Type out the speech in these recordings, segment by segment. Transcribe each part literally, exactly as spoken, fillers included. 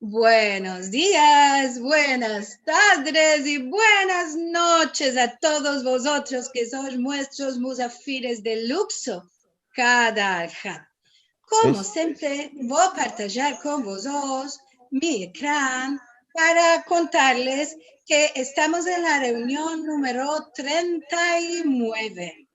Buenos dias, buenas tadres i buenas noches a todos vozotros ke sois muestros muzafires de lukso kada alhad. Komo siempre, vo a partajar kon vozotros mi ekran para kontarles ke estamos en la reunion numero trenta i mueve,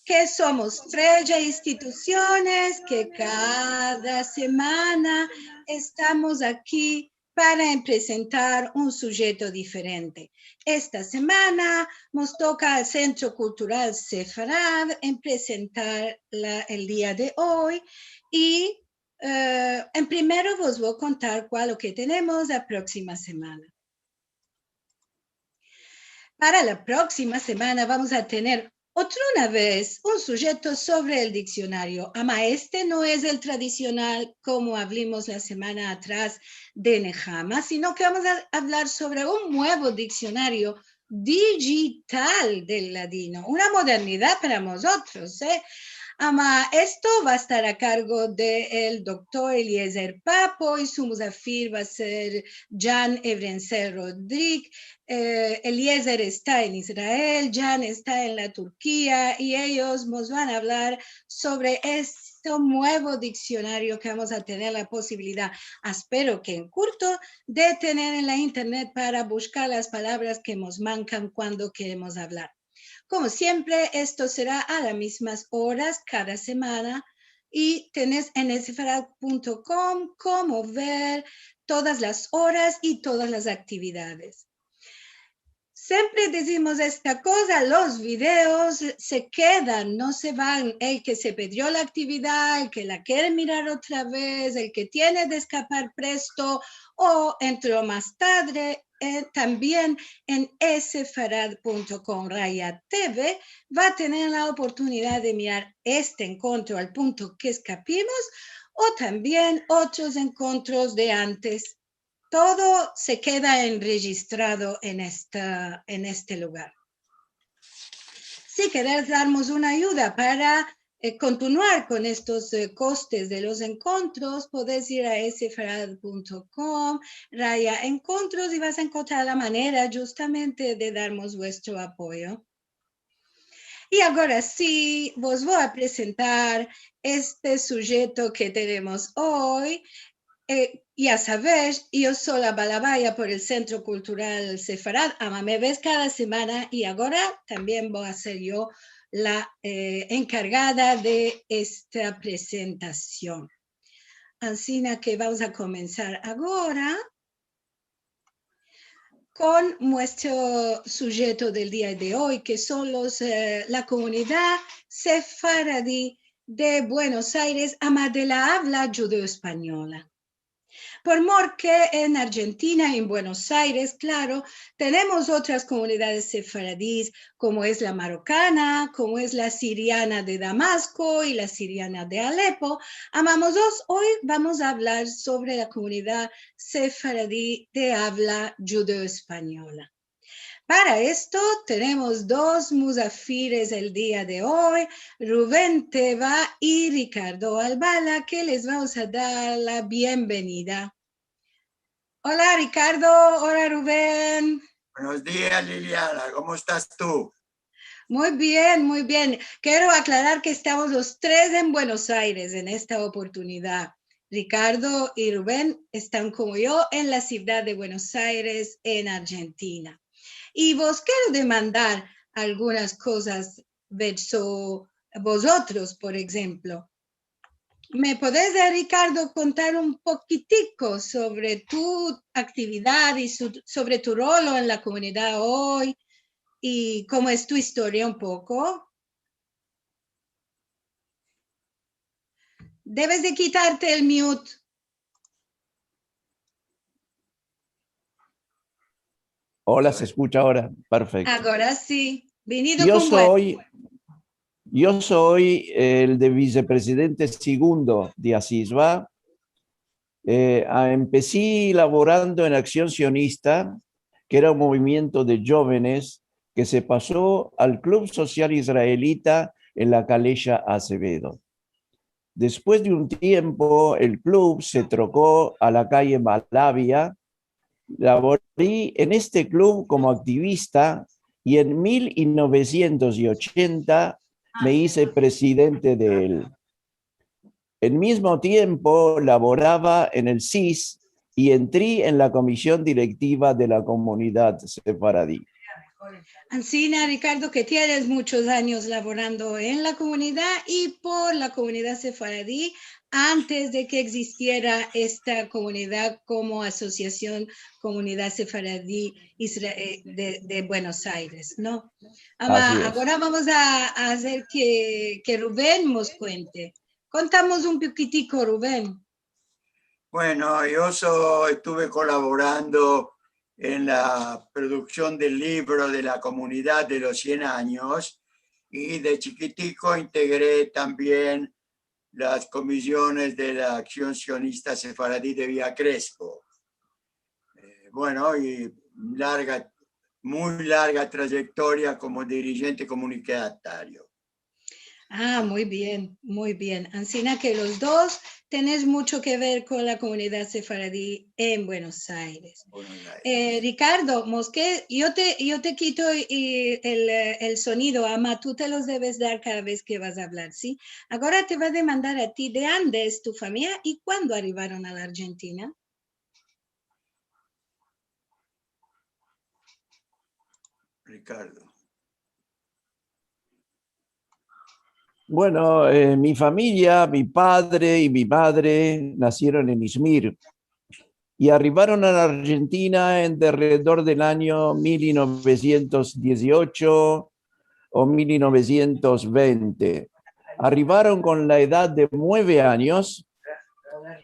ke somos tres ya institusiones ke kada semana estamos aki para presentar un sujeto diferente. Esta semana mos toka al Sentro Kultural Sefarad en presentar la, el dia de oy i, eh, en primero vos vo a kontar kualo ke tenemos la proksima semana. Para la proksima semana vamos a tener otra una vez un sujeto sovre el diksionario. Ama este no es el tradisional komo avlimos la semana atras de Nehama, sino ke vamos a avlar sovre un muevo diksionario dijital del ladino, una modernidad para mozotros, eh? Ama esto va a estar a kargo de el doktor Eliezer Papo i su muzafir va a ser Jan Evrense Rodrik. Eh, Eliezer esta en Israel, Jan esta en la Turkia i eyos mos van a avlar sovre este muevo diksionario ke vamos a tener la posibilidad, espero ke en kurto, de tener en la internet para bushkar las palavras ke mos mankan kuando keremos avlar. Komo siempre, esto sera a las mizmas oras kada semana i tenes en sefarad punto kom komo ver todas las oras i todas las aktividades. Siempre dizimos esta koza, los videos se kedan, no se van. El ke se pedrio la aktividad, el ke la kere mirar otra vez, el ke tiene de eskapar presto o entro mas tadre, eh, tambien en sefarad punto kom raya T V va a tener la oportunidad de mirar este enkontro al punto ke eskapimos o tambien otros enkontros de antes. Todo se keda enrejistrado en esta, en este lugar. Si keres darmos una ayuda para, eh, kontinuar kon estos, eh, kostes de los enkontros, podes ir a sefarad punto kom raya enkontros i vas a enkontrar la manera justamente de darmos vuestro apoyo. I agora si, vos vo a presentar este sujeto ke tenemos oy. Eh, ya saves, yo so la balavaya por el Sentro Kultural Sefarad, ama me ves kada semana i agora tambien vo a ser yo la, eh, enkargada de esta presentasion. Ansina ke vamos a komensar agora kon muestro sujeto del dia de oy, ke son los, eh, la komunidad sefaradi de Buenos Aires, ama de la avla djudeo-espanyola. Por mor ke en Arjentina, en Buenos Aires, klaro, tenemos otras komunidades sefaradis, komo es la marokana, komo es la siriana de Damasko i la siriana de Alepo. Ama mozotros oy vamos a avlar sovre la komunidad sefaradi de avla djudeo-espanyola. Para esto tenemos dos muzafires el dia de oy, Ruben Teva i Ricardo Albala, ke les vamos a dar la bienvenida. Ola, Ricardo. Ola, Ruben. Buenos dias, Liliana. Komo estas tu? Muy bien, muy bien. Kero aklarar ke estamos los tres en Buenos Aires en esta oportunidad. Ricardo i Ruben estan komo yo en la sivdad de Buenos Aires, en Arjentina. I vos kero demandar algunas kozas verso vozotros, por enshemplo. Me podes, eh, Ricardo, kontar un pokitiko sovre tu aktividad i su-, sovre tu rolo en la komunidad oy i komo es tu istoria un poko? Deves de kitarte el mute. Ola, se eskucha agora. Perfekto. Agora si. Venido. Yo kon vuelta. Soy, yo soy el de viseprezidente segundo de Asisva. Eh, a, empesi lavorando en Aksion Sionista, ke era un movimiento de djovenes ke se paso al Klub Sosial Israelita en la Kalesha Azevedo. Despues de un tiempo, el klub se troko a la kaye Malavia. Lavori en este klub komo aktivista i en mil novesientos ochenta me ize prezidente de el. En mizmo tiempo lavorava en el sis i entri en la komision direktiva de la komunidad sefaradi. Ansina, Rikardo, ke tienes munchos anyos lavorando en la komunidad i por la komunidad sefaradi antes de ke egzistiera esta komunidad komo asosiasion Komunidad Sefaradi Isra-, eh, de, de Buenos Aires, no? Ama, asi es. Agora vamos a, a azer ke, ke Ruben mos kuente. Kontamos un pokitiko, Ruben. Bueno, yo so-, estuve kolaborando en la produksion del livro de la komunidad de los sien anyos i de chikitiko integri tambien las komisiones de la Aksion Sionista Sefaradi de Via Krespo. Eh, bueno, i larga, muy larga trayektoria komo dirijente komunitario. Ah, muy bien, muy bien. Ansina ke los dos tenes muncho ke ver kon la komunidad sefaradi en Buenos Aires. Buenos Aires. Eh, Rikardo, mos ke-, yo te, yo te kito i, el, eh, el sonido, ama tu te los deves dar kada vez ke vas a avlar, si? Agora te va a demandar a ti de ande es tu famiya i kuando arrivaron a la Arjentina. Rikardo. Bueno, eh, mi famiya, mi padre i mi madre nasieron en Izmir i arrivaron a la Arjentina en deredor del anyo mil novesientos diziocho o mil novesientos vente. Arrivaron kon la edad de mueve anyos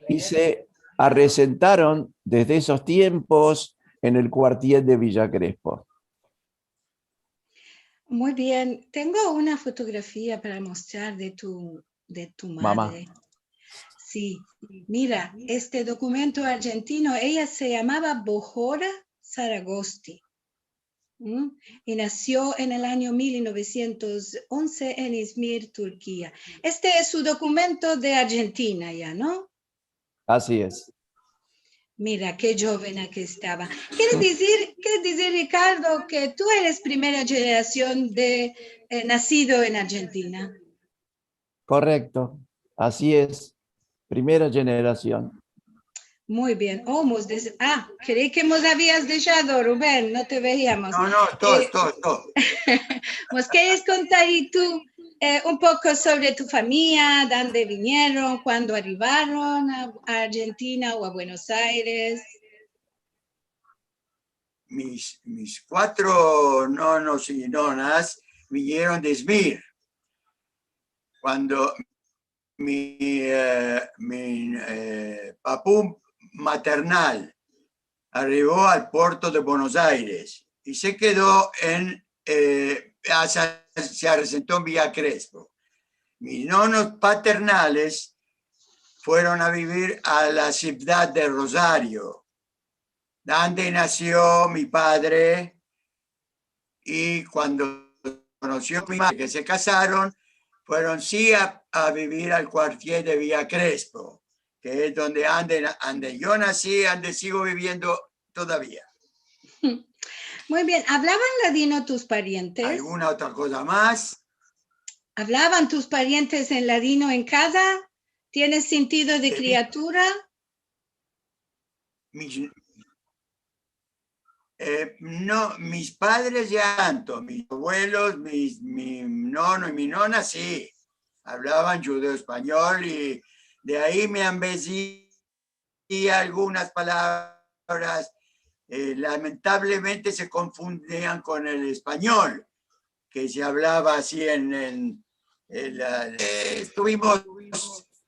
i se aresentaron desde esos tiempos en el kuartier de Villa Krespo. Muy bien. Tengo una fotografia para mostrar de tu, de tu madre. Mama. Si. Mira, este dokumento arjentino, eya se yamava Bohora Zaragosti. ¿Mm? I nasio en el anyo mil novesientos onze en Izmir, Turkia. Este es su dokumento de Arjentina ya, no? Asi es. Mira, ke djovena ke estava. Kere dizir, kere dizir, Rikardo, ke tu eres primera jenerasion de, eh, nasido en Arjentina. Korekto, asi es. Primera jenerasion. Muy bien. O, mos des-, ah, krei ke mos avias deshado, Ruben, no te veiamos. No, no, esto, eh, esto, esto. Mos keres kontar i tu, eh, un poko sovre tu famiya, de ande vinieron, kuando arrivaron a, a Arjentina o a Buenos Aires? Mis, mis kuatro nonos i nonas vinieron de Izmir. Kuando mi, eh, mi, eh, papu maternal arrivo al porto de Buenos Aires i se kedo en, eh, asa-, se aresento en Villa Krespo. Mis nonos paternales fueron a bivir a la sivdad de Rosario, donde nasio mi padre, i kuando konosio mi madre, ke se kasaron, fueron si a, a bivir al kuartier de Villa Krespo, ke es donde, ande, ande yo nasi, ande sigo biviendo todavia. Muy bien. Avlavan ladino tus parientes? Alguna otra koza mas? Avlavan tus parientes en ladino en kaza? Tienes sentido de kriatura? Mis, eh, no, mis padres ya tanto, mis avuelos, mis, mi nono i mi nona, si, avlavan djudeo-espanyol i de ayi me ambezi algunas palavras, eh, lamentablemente se konfundian kon el espanyol, ke se avlava ansi en, en, en la, eh, estuvimos,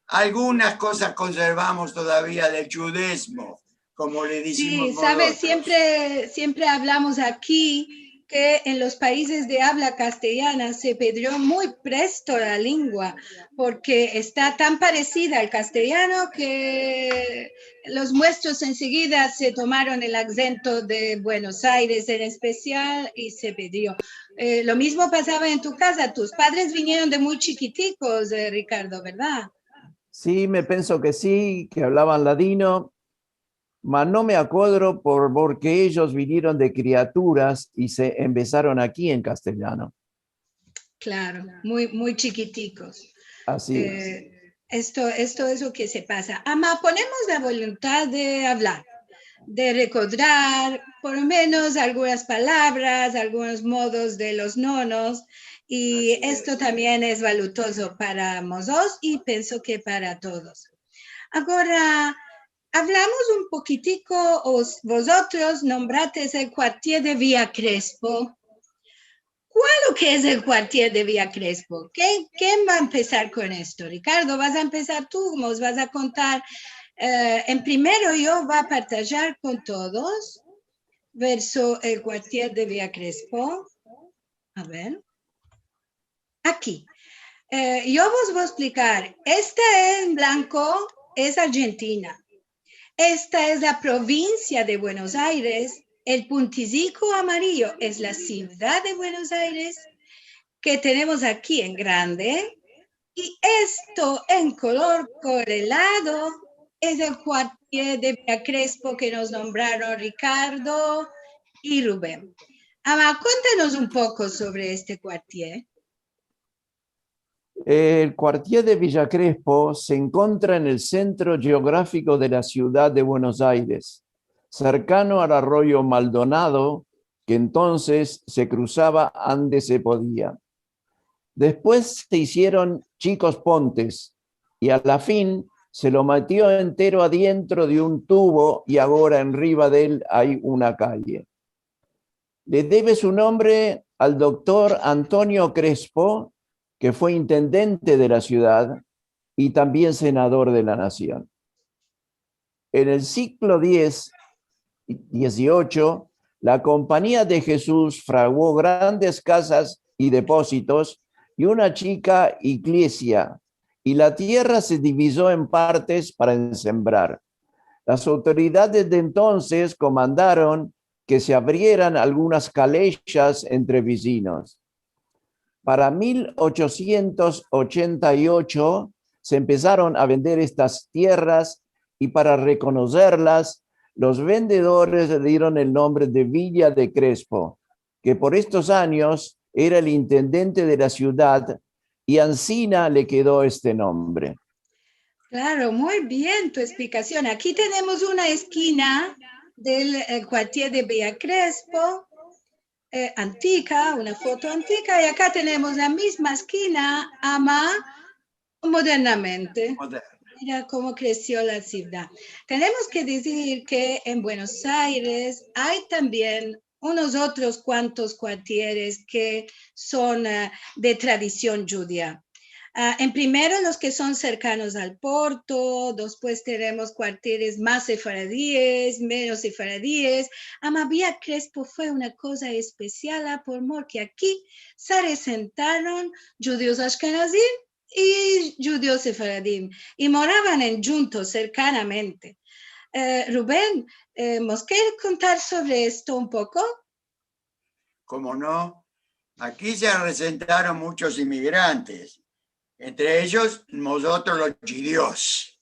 algunas kozas konservamos todavia del djudezmo, komo le dizimos mozotros. Si, saves, siempre, siempre avlamos aki ke en los paizes de avla kastelyana se pedrio muy presto la lengua, porke esta tan paresida al kastelyano ke los muestros enseguida se tomaron el akzento de Buenos Aires en espesial i se pedrio. Eh, lo mizmo pasava en tu kaza. Tus padres vinieron de muy chikitikos, eh, Rikardo, verdad? Si, me penso ke si, ke avlavan ladino, ma no me akodro por, porke eyos vinieron de kriaturas i se embezaron aki en kastilyano. Klaro, muy, muy chikitikos. Asi es. Eh, esto, esto es lo ke se pasa. Ama ponemos la voluntad de avlar, de rekodrar, por lo menos algunas palavras, algunos modos de los nonos, i esto tambien es valutozo para mozotros i penso ke para todos. Agora, avlamos un pokitiko, o s-, vozotros nombrates el kuartier de Via Krespo. Kual ke es el kuartier de Via Krespo? Ke, ken va a empesar kon esto? Rikardo, vas a empesar tu, mos vas a kontar. Eh, en primero yo vo a partajar kon todos verso el kuartier de Via Krespo. A ver. Aki. Eh, yo vos vo a esplikar. Esta en blanko es Arjentina. Esta es la provinsia de Buenos Aires. El puntiziko amariyo es la sivdad de Buenos Aires, ke tenemos aki en grande. I esto en kolor korelado es el kuartier de Via Krespo ke nos nombraron Rikardo i Ruben. Ama, kontanos un poko sovre este kuartier. El kuartier de Villa Crespo se enkontra en el sentro jeografiko de la sivdad de Buenos Aires, serkano al arroyo Maldonado, ke entonses se kruzava ande se podia. Despues se izieron chikos pontes i a la fin se lo metio entero adientro de un tuvo i agora enriva de el ay una kaye. Le deve su nombre al doktor Antonio Crespo, ke fue intendente de la sivdad i tambien senador de la nasion. En el siglo diez, dieziocho, la Kompania de Hesus fraguo grandes kazas i depozitos i una chika iglesia, i la tierra se divizo en partes para ensembrar. Las autoridades de entonses komandaron ke se avrieran algunas kaleshas entre vizinos. Para mil ochosientos ochenta i ocho se empesaron a vender estas tierras i para rekonoserlas, los vendedores le dieron el nombre de Villa de Crespo, ke por estos anyos era el intendente de la sivdad i ansina le kedo este nombre. Klaro, muy bien tu esplikasion. Aki tenemos una eskina del, eh, kuartier de Villa Crespo, eh, antika, una foto antika, i aka tenemos la mizma eskina, ama modernamente. Moderna. Mira komo kresio la sivdad. Tenemos ke dizir ke en Buenos Aires ay tambien unos otros kuantos kuartieres ke son, eh, de tradision djudia. Ah, en primero, los ke son serkanos al porto, despues tenemos kuartieres mas sefaradies, menos sefaradies. Ama Villa Crespo fue una koza espesial, ah, por mor ke aki se asentaron djudios ashkenazim i djudios sefaradim, i moravan endjuntos, serkanamente. Eh, Ruben, eh, mos kere kontar sovre esto un poko? Komo no, aki se asentaron muchos imigrantes, entre eyos mozotros los djudios.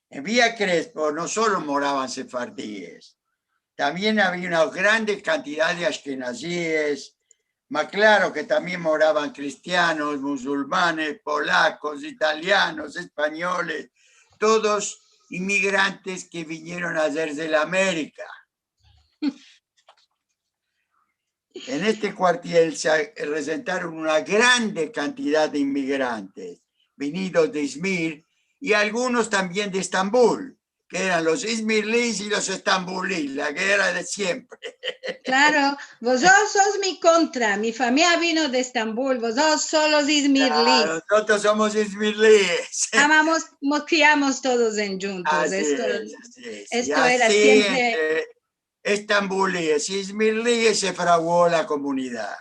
En Villa Crespo no solo moravan sefaradies, tambien avia una grande kantidad de ashkenazis, mas klaro ke tambien moravan kristianos, musulmanes, polakos, italianos, espanyoles, todos imigrantes ke vinieron a azerse la Amerika. En este kuartier se asentaron una grande kantidad de imigrantes vinidos de Izmir i algunos tambien de Estambul, ke eran los izmirlis i los estambulis, la gerra de siempre. Klaro, vozotros sos mi kontra, mi famiya vino de Estambul, vozotros sos los izmirlis. Klaro, mozotros somos izmirlis. Amamos, mos kriamos todos endjuntos. Asi es, asi es. Esto era siempre, eh, estambulis, izmirlis, se fraguo la komunidad.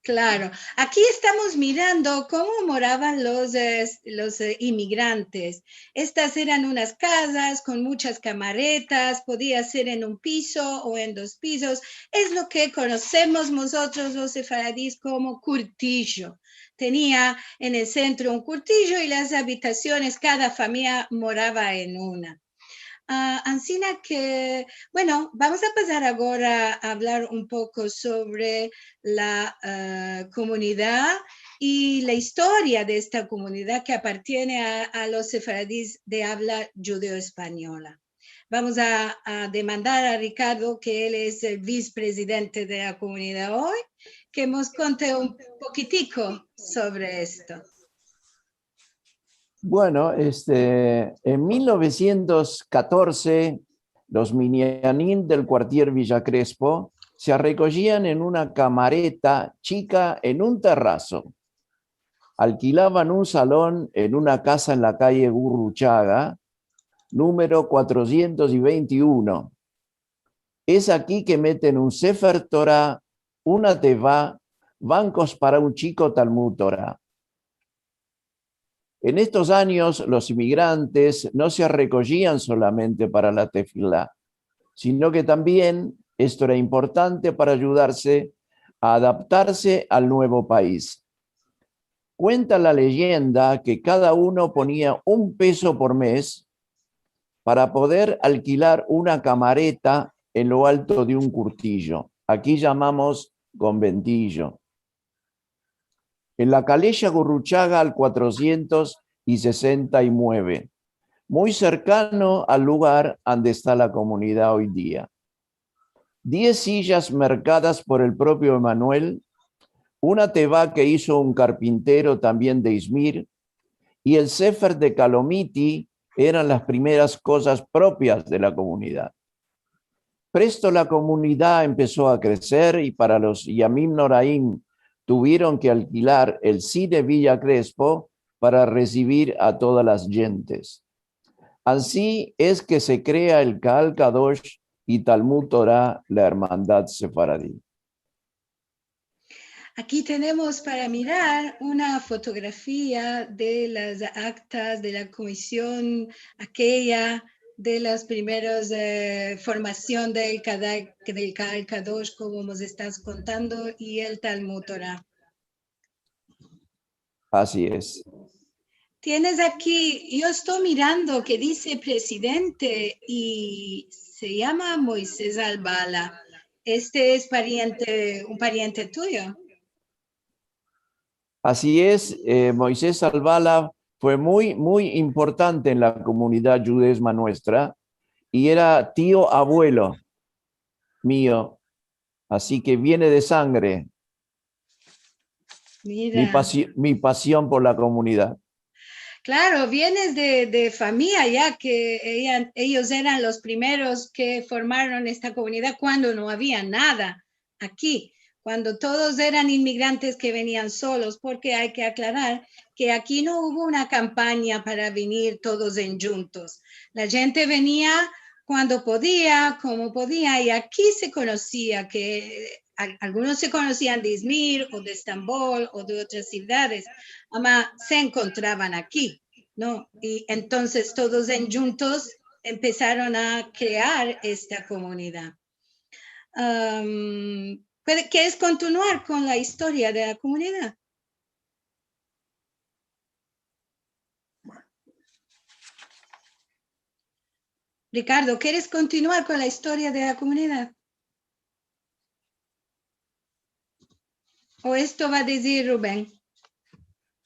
Klaro. Aki estamos mirando komo moravan los, eh, los, eh, imigrantes. Estas eran unas kazas kon muchas kamaretas, podia ser en un piso o en dos pisos. Es lo ke konosemos mozotros los sefaradis komo kurtijo. Tenia en el sentro un kurtijo i las abitasiones, kada famiya morava en una. Ah, ansina ke, bueno, vamos a pasar agora a avlar un poko sovre la, ah, komunidad i la istoria de esta komunidad ke apartiene a, a los sefaradis de avla djudeo-espanyola. Vamos a, a demandar a Ricardo, ke el es el vis-prezidente de la komunidad oy, ke mos konte un pokitiko sovre esto. Bueno, este, en mil novesientos katorze, los minyanim del kuartier Villa Crespo se arrekojian en una kamareta chika en un terraso. Alkilavan un salon en una kaza en la kaye Gurruchaga, numero kuatrosientos i vente i uno. Es aki ke meten un Sefer Tora, una teva, bankos para un chiko Talmud Tora. En estos anyos, los imigrantes no se arrekojian solamente para la tefila, sino ke tambien esto era importante para ayudarse a adaptarse al nuevo pais. Kuenta la leyenda ke kada uno ponia un peso por mez para poder alkilar una kamareta en lo alto de un kurtijo. Aki yamamos konventijo. En la kaleya Gurruchaga al kuatrosientos i sesenta i mueve, muy serkano al lugar ande esta la komunidad oy dia. Diez siyas merkadas por el propio Emanuel, una teva ke izo un karpintero tambien de Izmir, i el Sefer de Kalomiti eran las primeras kozas propias de la komunidad. Presto la komunidad empeso a kreser i para los Yamim Noraim tuvieron ke alkilar el sine Villa Crespo para resivir a todas las djentes. Ansi es ke se krea el Kahal Kadosh i Talmud Tora, la Ermandad Sefaradi. Aki tenemos para mirar una fotografia de las aktas de la komision akeya de las primeras, eh, formasion del Kahal, del Kahal Kadosh, komo mos estas kontando, i el Talmud Tora. Ansi es. Tienes aki, yo esto mirando ke dize prezidente i se yama Moises Albala. Este es pariente, un pariente tuyo? Ansi es, eh, Moises Albala fue muy, muy importante en la komunidad djudezma muestra i era tio avuelo mio, ansi ke viene de sangre mi Mira. pasi-, mi pasion por la komunidad. Klaro, vienes de, de famiya ya ke eya-, eyos eran los primeros ke formaron esta komunidad kuando no avia nada aki, kuando todos eran imigrantes ke venian solos, porke ay ke aklarar ke aki no uvo una kampanya para venir todos endjuntos. La djente venia kuando podia, komo podia, i aki se konosia ke al-, algunos se konosian de Izmir o de Estambol o de otras sivdades, ama se enkontravan aki, no? I entonses todos endjuntos empesaron a krear esta komunidad. Am, puede, keres kontinuar kon la istoria de la komunidad? Ricardo, keres kontinuar kon la istoria de la komunidad? O esto va a dizir Ruben?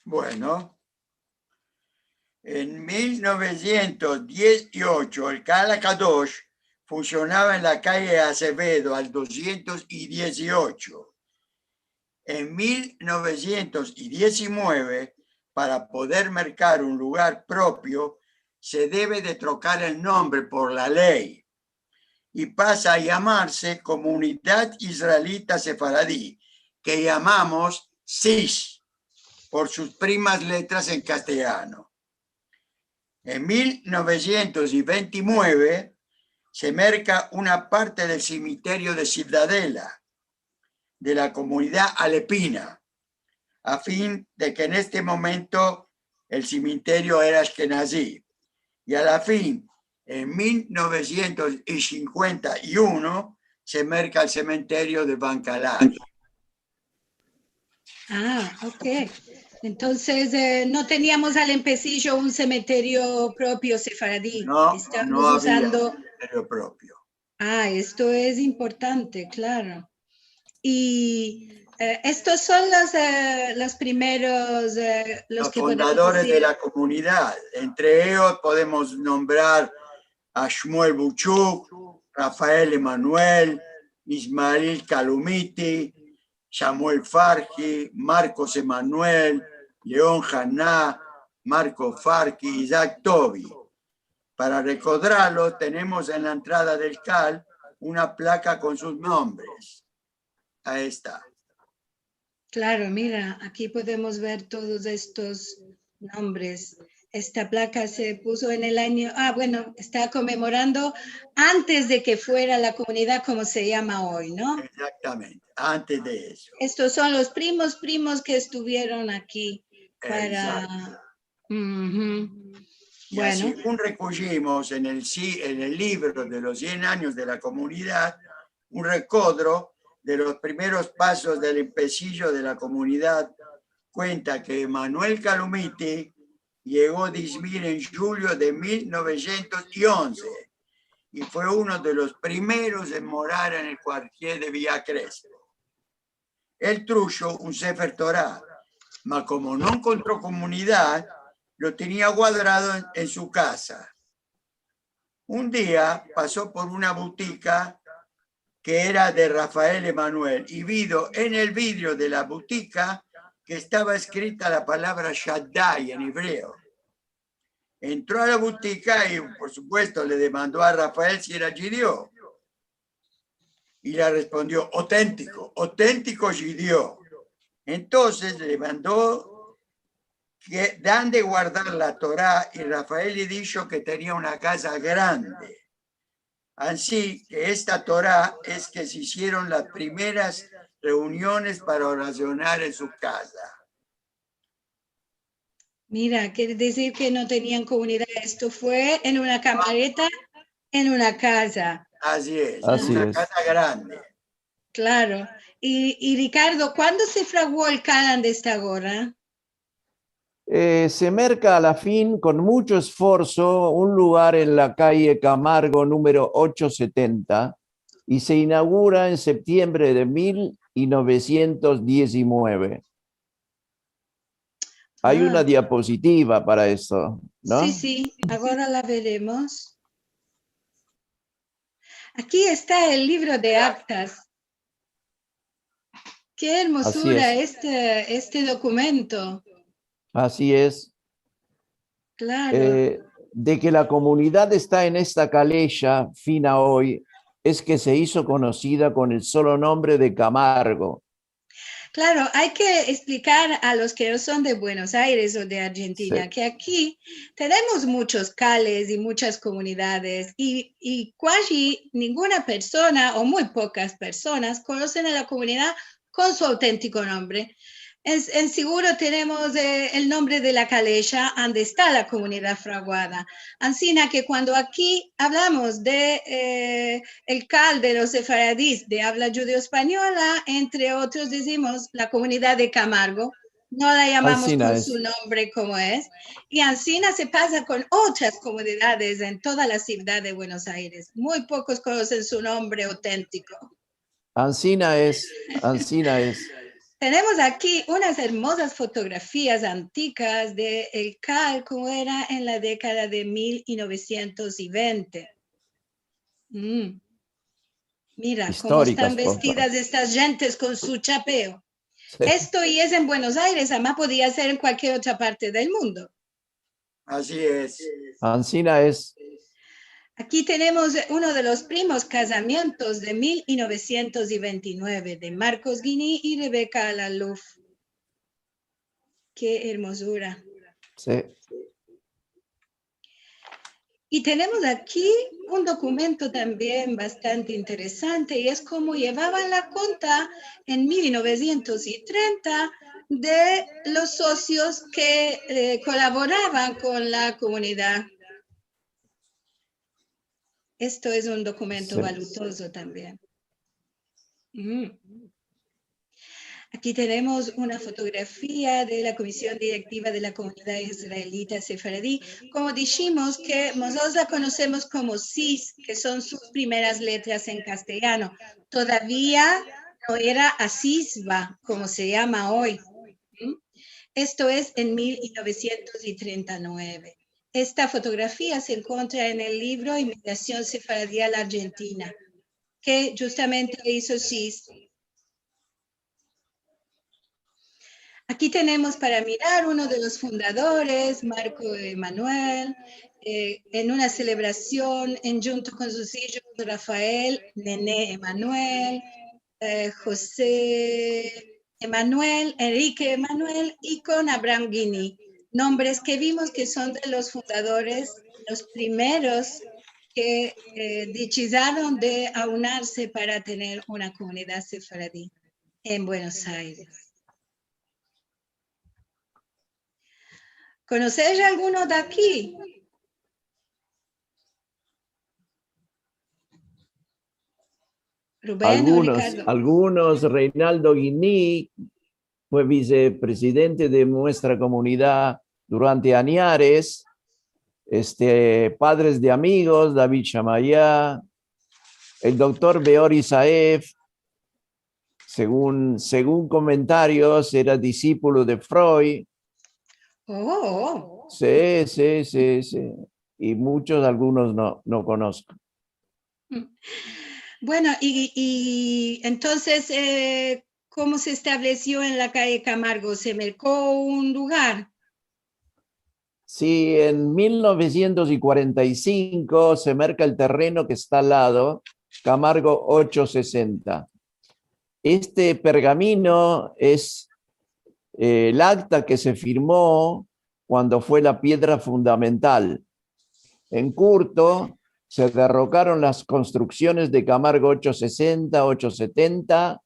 Bueno, en mil novesientos diez i ocho, el Kahal Kadosh funsionava en la kaye Azevedo al dosientos i diez i ocho. En mil novesientos i diez i mueve, para poder merkar un lugar propio, se deve de trokar el nombre por la ley i pasa a yamarse Komunidad Israelita Sefaradi, ke yamamos SIS, por sus primas letras en kastilyano. En mil novesientos i vente i mueve se merka una parte del simiterio de Sivdadela. de la komunidad alepina, a fin de ke en este momento el sementerio era ashkenazi. I a la fin, en mil novesientos i sinkuenta i uno, se merka el sementerio de Bankalari. Ah, ok. Entonses, eh, no teniamos al empesijo un sementerio propio sefaradi. No, Estamos no avia uzando sementerio propio. Ah, esto es importante, klaro. I, eh, estos son los, eh, los primeros, eh, los Los ke podemos fundadores de dizir. La komunidad. Entre eyos podemos nombrar a Shmuel Buchuk, Rafael Emanuel, Ismail Kalumiti, Samuel Farhi, Marcos Emanuel, León Haná, Marco Farhi, Isaac Tobi. Para rekodrarlo, tenemos en la entrada del kal una plaka kon sus nombres. Ayi esta. Klaro, mira, aki podemos ver todos estos nombres. Esta plaka se puzo en el anyo, ah, bueno, esta konmemorando antes de ke fuera la komunidad komo se yama oy, no? Egzaktamente, antes de esto. Estos son los primos, primos ke estuvieron aki para Egzakto. Uhu. I ashi Bueno. un rekojimos en el, si- en el livro de los sien anyos de la komunidad, un rekodro de los primeros pasos del empesijo de la komunidad, kuenta ke Emanuel Kalumiti yego a Izmir en julio de mil novesientos i onze i fue uno de los primeros en morar en el kuartier de Villa Crespo. El trusho un Sefer Tora, ma komo no enkontro komunidad, lo tenia guadado en, en su kaza. Un dia paso por una butika ke era de Rafael Emanuel i vido en el vidrio de la butika ke estava eskrita la palavra Shaddai en ebreo. Entro a la butika i, por supuesto, le demando a Rafael si era djudio. I le respondio, "Otentiko, otentiko djudio." Entonses le mando ke donde guardar la Tora i Rafael le disho ke tenia una kaza grande. Ansi ke esta Tora es ke se izieron las primeras reuniones para orasionar en su kaza. Mira, kere dizir ke no tenian komunidad. Esto fue en una kamareta, en una kaza. Ashi es, Ashi una es. Kaza grande. Klaro. I, i Rikardo, kuando se fraguo el kal ande esta agora? Eh, se merka a la fin kon muncho esforso un lugar en la kaye Kamargo numero ocho setenta i se inaugura en septiembre de mil novesientos dizinueve. Ay Ah. Una diapozitiva para esto, no? Si, si, agora la veremos. Aki esta el livro de aktas. Ke ermozura este, este dokumento. Ashi es. Klaro. Eh, de ke la komunidad esta en esta kalesha fin a oy, es ke se izo konosida kon el solo nombre de Kamargo. Klaro, ay ke eksplikar a los ke no son de Buenos Aires o de Arjentina, Si. Ke aki tenemos munchos kales i munchas komunidades i, i kuaji ninguna persona o muy pokas personas konosen a la komunidad kon su otentiko nombre. En, en siguro tenemos, eh, el nombre de la kalesha ande esta la komunidad fraguada. Ansina ke kuando aki avlamos de, eh, el kal de los sefaradis de avla djudeo-espanyola, entre otros dizimos la komunidad de Kamargo, no la yamamos kon su nombre komo es, i ansina se pasa kon otras komunidades en toda la sivdad de Buenos Aires. Muy pokos konosen su nombre otentiko. Ansina es, ansina es. Tenemos aki unas ermozas fotografias antikas de el kal komo era en la dekada de mil novesientos i vente. Mm. Mira komo estan vestidas estas djentes kon su chapeo. Si. Esto i es en Buenos Aires, ama podia ser en kualkier otra parte del mundo. Ashi es. Ansina es. Aki tenemos uno de los primos kazamientos de mil novesientos i vente i nueve de Marcos Guini i Rebeka Alaluf. Ke ermozura. Si. Y tenemos aki un dokumento tambien bastante interesante, y es komo yevavan la konta en mil novesientos i trenta de los sosios ke, eh, kolaboravan kon la komunidad. Esto es un dokumento, si, valutozo tambien. Mm. Aki tenemos una fotografia de la Komision Direktiva de la Komunidad Israelita Sefaradi. Komo dishimos ke mozotros la konosemos komo sis, ke son sus primeras letras en kastilyano. Todavia no era Asisba, komo se yama oy. ¿Mm? Esto es en mil novesientos i trenta i nueve. Esta fotografia se enkontra en el livro Inmigrasion Sefaradi a la Arjentina, ke djustamente izo sis. Aki tenemos para mirar uno de los fundadores, Marco Emanuel, eh, en una selebrasion endjunto kon sus ijos Rafael, Nene Emanuel, eh, Jose Emanuel, Enrique Emanuel i kon Abraham Guini, nombres ke vimos ke son de los fundadores, los primeros ke, eh, desidiron de aunarse para tener una komunidad sefaradi en Buenos Aires. Konosesh alguno de aki? Ruben o Ricardo? Algunos, algunos, Reinaldo Guini fue vicepresidente de muestra komunidad durante anyares, este, Padres de Amigos, David Shamaya, el doktor Beor Isaev, segun, segun komentarios, era disipulo de Freud. Oh. Si, si, si, si. I muchos, algunos no, no konosko. Bueno, i, i entonses, eh, komo se establesio en la kaye Kamargo? Se merko un lugar? Si, en mil novesientos i kuarenta i sinko se merka el tereno ke esta al lado, Kamargo ocho sesenta. Este pergamino es, eh, el akta ke se firmo kuando fue la piedra fundamental. En kurto, se derrokaron las konstruksiones de Kamargo ocho sesenta, ocho setenta,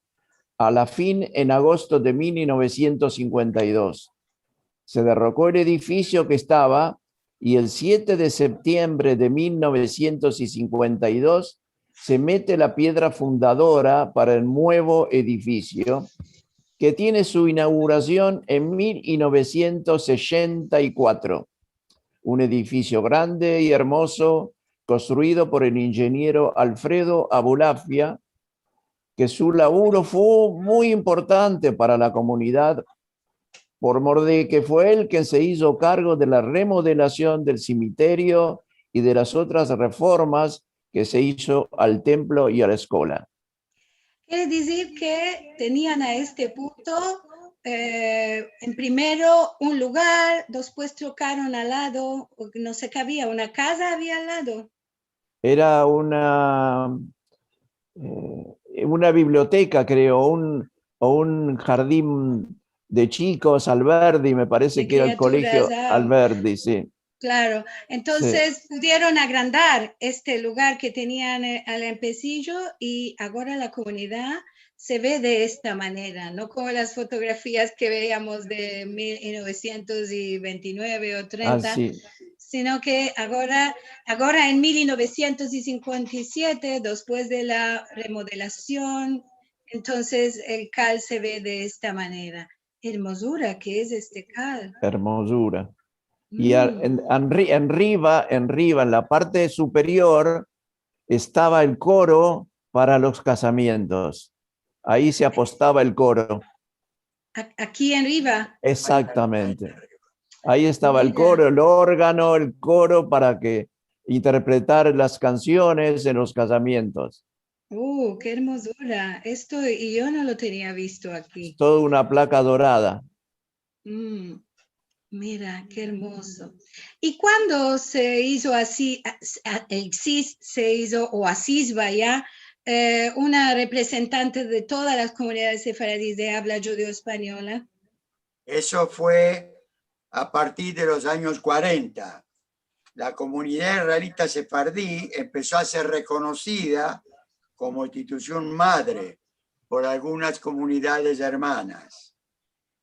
a la fin en agosto de mil novesientos sinkuenta i dos. Se derroko el edifisio ke estava i el siete de septiembre de mil novesientos sinkuenta i dos se mete la piedra fundadora para el muevo edifisio, ke tiene su inaugurasion en mil novesientos sesenta i kuatro. Un edifisio grande i ermozo, konstruido por el injeniero Alfredo Abulafia, ke su lavuro fue muy importante para la komunidad, por mor de ke fue el ke se izo kargo de la remodelasion del simiterio i de las otras reformas ke se izo al templo i a la eskola. Kere dizir ke tenian a este punto, eh, en primero un lugar, despues trokaron al lado, o no se, ke avia? Una kaza avia al lado? Era una, eh, una biblioteka, kreo, un, o un jardin de chikos, Alberdi, me parese ke era el kolegio Alberdi, si. Klaro. Si. Entonses pudieron agrandar este lugar ke tenian, eh, al empesijo, i agora la komunidad se ve de esta manera, no komo las fotografias ke veiamos de mil novesientos i vente i nueve o trenta, sino ke agora, agora en mil novesientos i sinkuenta i siete, despues de la remodelasion, entonses el kal se ve de esta manera. Ermozura ke es este kal. Ermozura. I a, en, enri-, enriva, enriva, en la parte superior, estava el koro para los kazamientos. Ayi se apostava el koro. A-, aki enriva. Egzaktamente. Ayi estava el koro, el organo, el koro para ke interpretar las kansiones en los kazamientos. Uh, ke ermozura. Esto i yo no lo tenia visto aki. Es toda una plaka dorada. Mm, mira, ke ermozo. I kuando se izo asi, a, a, el sis se izo, o Asisba ya, eh, una reprezentante de todas las komunidades sefaradis de avla djudeo-espanyola? Eso fue a partir de los anyos kuarenta. la komunidad israelita sefardí empeso a ser rekonosida komo institusion madre por algunas komunidades ermanas,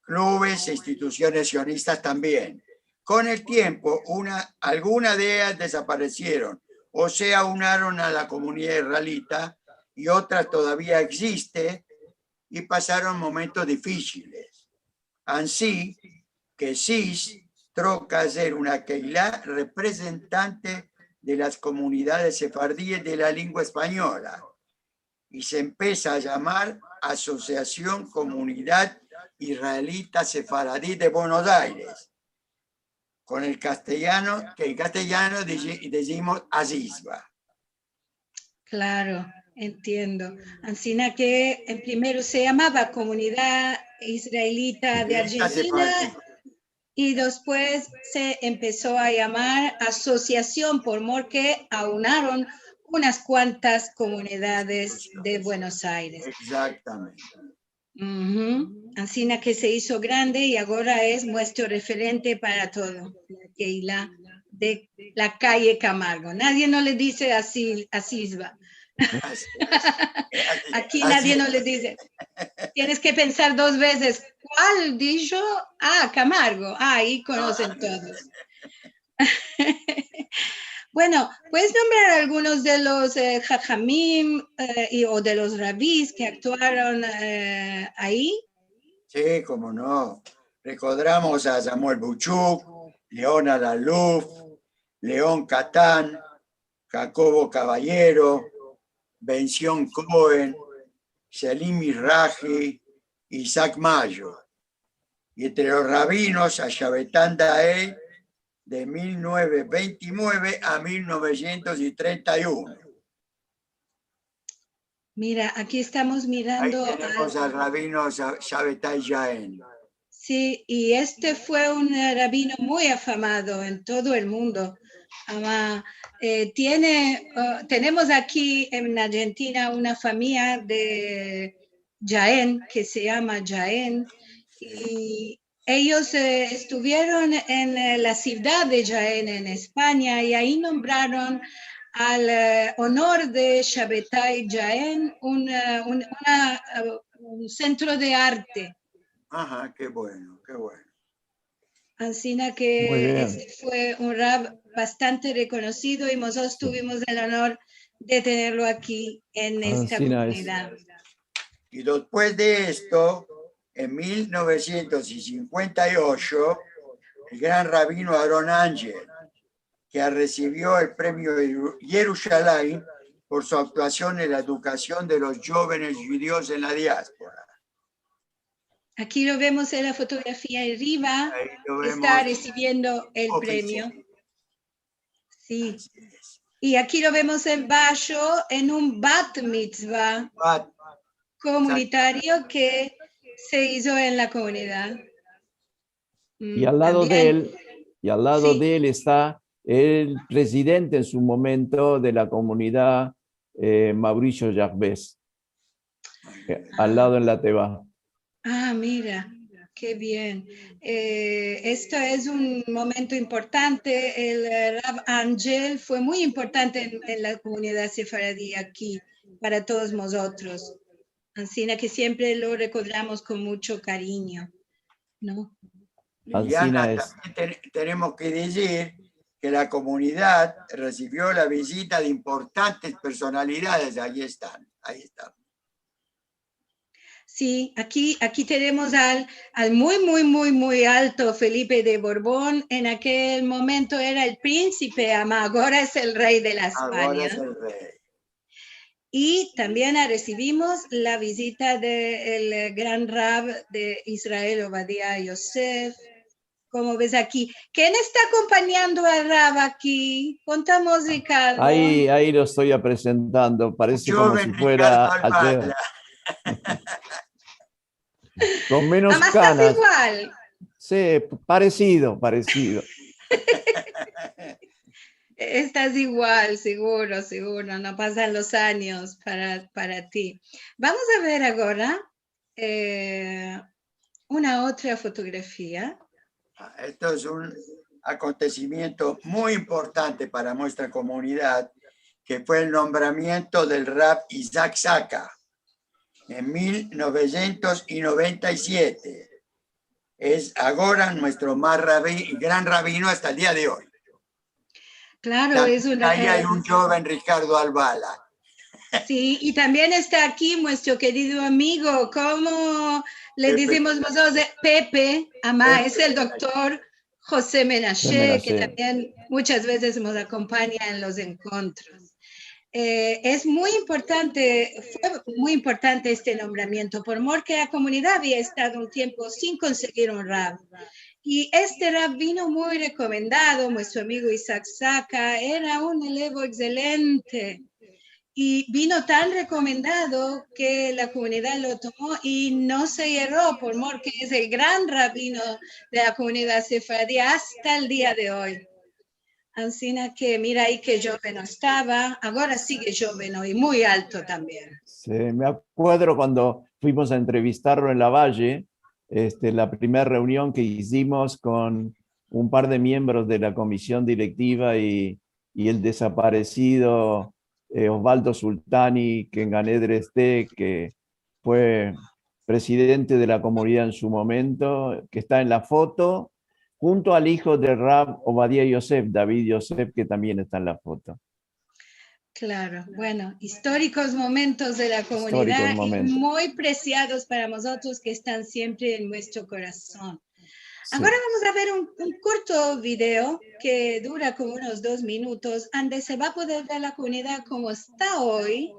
klubes e institusiones sionistas tambien. Kon el tiempo, una, algunas de eyas desaparesieron o se aunaron a la komunidad israelita i otras todavia egziste i pasaron momentos difisiles. Ansi ke SIS troka a ser una keila reprezentante de las komunidades sefardíes de la lengua espanyola i se empesa a yamar Asosiasion Komunidad Israelita Sefaradi de Buenos Aires, kon el kastilyano, ke en kastilyano dizi-, dizimos ASISBA. Klaro, entiendo. Ansina ke en primero se yamava Komunidad Israelita de Arjentina i despues se empeso a yamar asosiasion por mor ke aunaron unas kuantas komunidades de Buenos Aires. Egzaktamente. Uhu. Ansina ke se izo grande i agora es muestro referente para todo la keila de la kaye Camargo. Nadie no le dize asi, ASISBA. Asi es. Aki nadie no le dize. Tienes ke pensar dos vezes. Kual dijo? Ah, Camargo. Ah, ayi konosen todos. Bueno, puedes nombrar algunos de los, eh, hajamim, eh, i, o de los rabis ke aktuaron, eh, ayi? Si, komo no. Rekodramos a Samuel Buchuk, Leonard Aluf, Leon Katan, Jakobo Caballero, Bención Cohen, Selim Mizrahi, Isaac Mayo. I entre los rabinos a Shavetai Daei de mil novesientos ventinueve a mil novesientos trenta i uno. Mira, aki estamos mirando al rabino Sha-, Shavetai Daei. Si, i este fue un, eh, rabino muy afamado en todo el mundo. Ama, eh, tiene, eh, tenemos aki en Arjentina una famiya de Jaen, ke se yama Jaen, i eyos, eh, estuvieron en, eh, la sivdad de Jaen, en Espanya, i ayi nombraron al, eh, onor de Shavetai Jaen un, eh, un, una, eh, un sentro de arte. Aha, ke bueno, ke bueno. Ansina ke este fue un rab bastante rekonosido i mozotros tuvimos el onor de tenerlo aki en esta komunidad. I despues de esto, en mil novesientos sinkuenta i ocho, el gran rabino Aharon Angel, ke resivio el premio Yeru-, Yerushalayim por su aktuasion en la edukasion de los djovenes djudios en la diaspora. Aki lo vemos en la fotografia ariva, ayi lo vemos, ke esta resiviendo el premio. Si. Asi es. I aki lo vemos en basho en un bat mitzvah komunitario ke se izo en la komunidad. I al lado de el, i al lado de el esta el prezidente en su momento de la komunidad, eh, Mauricio Jacbes, eh, al lado en la teva. Ah, mira, ke bien. Eh, esto es un momento importante. El, eh, Rav Angel fue muy importante en, en la komunidad sefaradi aki, para todos mozotros. Ansina ke siempre lo rekodramos kon muncho karinyo, no? Ansina es. Tambien ten-, tenemos ke dizir ke la komunidad resivio la vizita de importantes personalidades. Ayi estan, ayi estan. Si, aki, aki tenemos al, al muy, muy, muy, muy alto Felipe de Borbón. En akel momento era el prinsipe, ama agora es el rey de la Espanya. Agora es el rey. I tambien a resivimos la vizita de el gran rab de Israel, Ovadia Yosef. Komo ves aki, ken esta akompanyando al rab aki? Kontamos, Ricardo. Ayi, ayi lo esto apresentando. Parese komo si fuera ayer. Kon menos kanas. Ama estas igual. Si, paresido, paresido. Estas igual, seguro, seguro. No pasan los anyos para, para ti. Vamos a ver agora, eh, una otra fotografia. Ah, esto es un, akontesimiento muy importante para muestra komunidad, ke fue el nombramiento del Rav Isaac Saka en mil novesientos noventa i siete. Es agora muestro mas rabi-, gran rabino asta el dia de oy. Klaro, es una... Tambien ayi ay un djoven, Ricardo Alvala. Si, i tambien esta aki muestro kerido amigo, komo le dizimos mozotros, Pepe, ama, Pepe, es el doktor Jose Menashe, ke tambien munchas vezes mos akompanya en los enkontros. Eh, es muy importante, fue muy importante este nombramiento, por mor ke la komunidad avia estado un tiempo sin konsegir un rav. I este rav vino muy rekomendado, muestro amigo Isaac Saka, era un elevo ekselente. I vino tan rekomendado ke la komunidad lo tomo i no se yerro, por mor ke es el gran rabino de la komunidad sefaradi asta el dia de oy. Ansina ke mira ayi ke djoven estava, agora sigue djoven i muy alto tambien. Si, me akuedro kuando fuimos a entrevistarlo en Lavalle, este, la primer reunion ke izimos kon un par de miembros de la komision direktiva i, i el desaparesido, eh, Osvaldo Sultani, ke en Gan Eden este, ke fue presidente de la komunidad en su momento, ke esta en la foto, junto al ijo del Rav Ovadia Yosef, David Yosef, ke tambien esta en la foto. Klaro, bueno, istorikos momentos de la komunidad i muy presiados para mozotros ke estan siempre en muestro korason. Si. Agora vamos a ver un, un kurto video ke dura komo unos dos minutos, ande se va a poder ver la komunidad komo esta oy,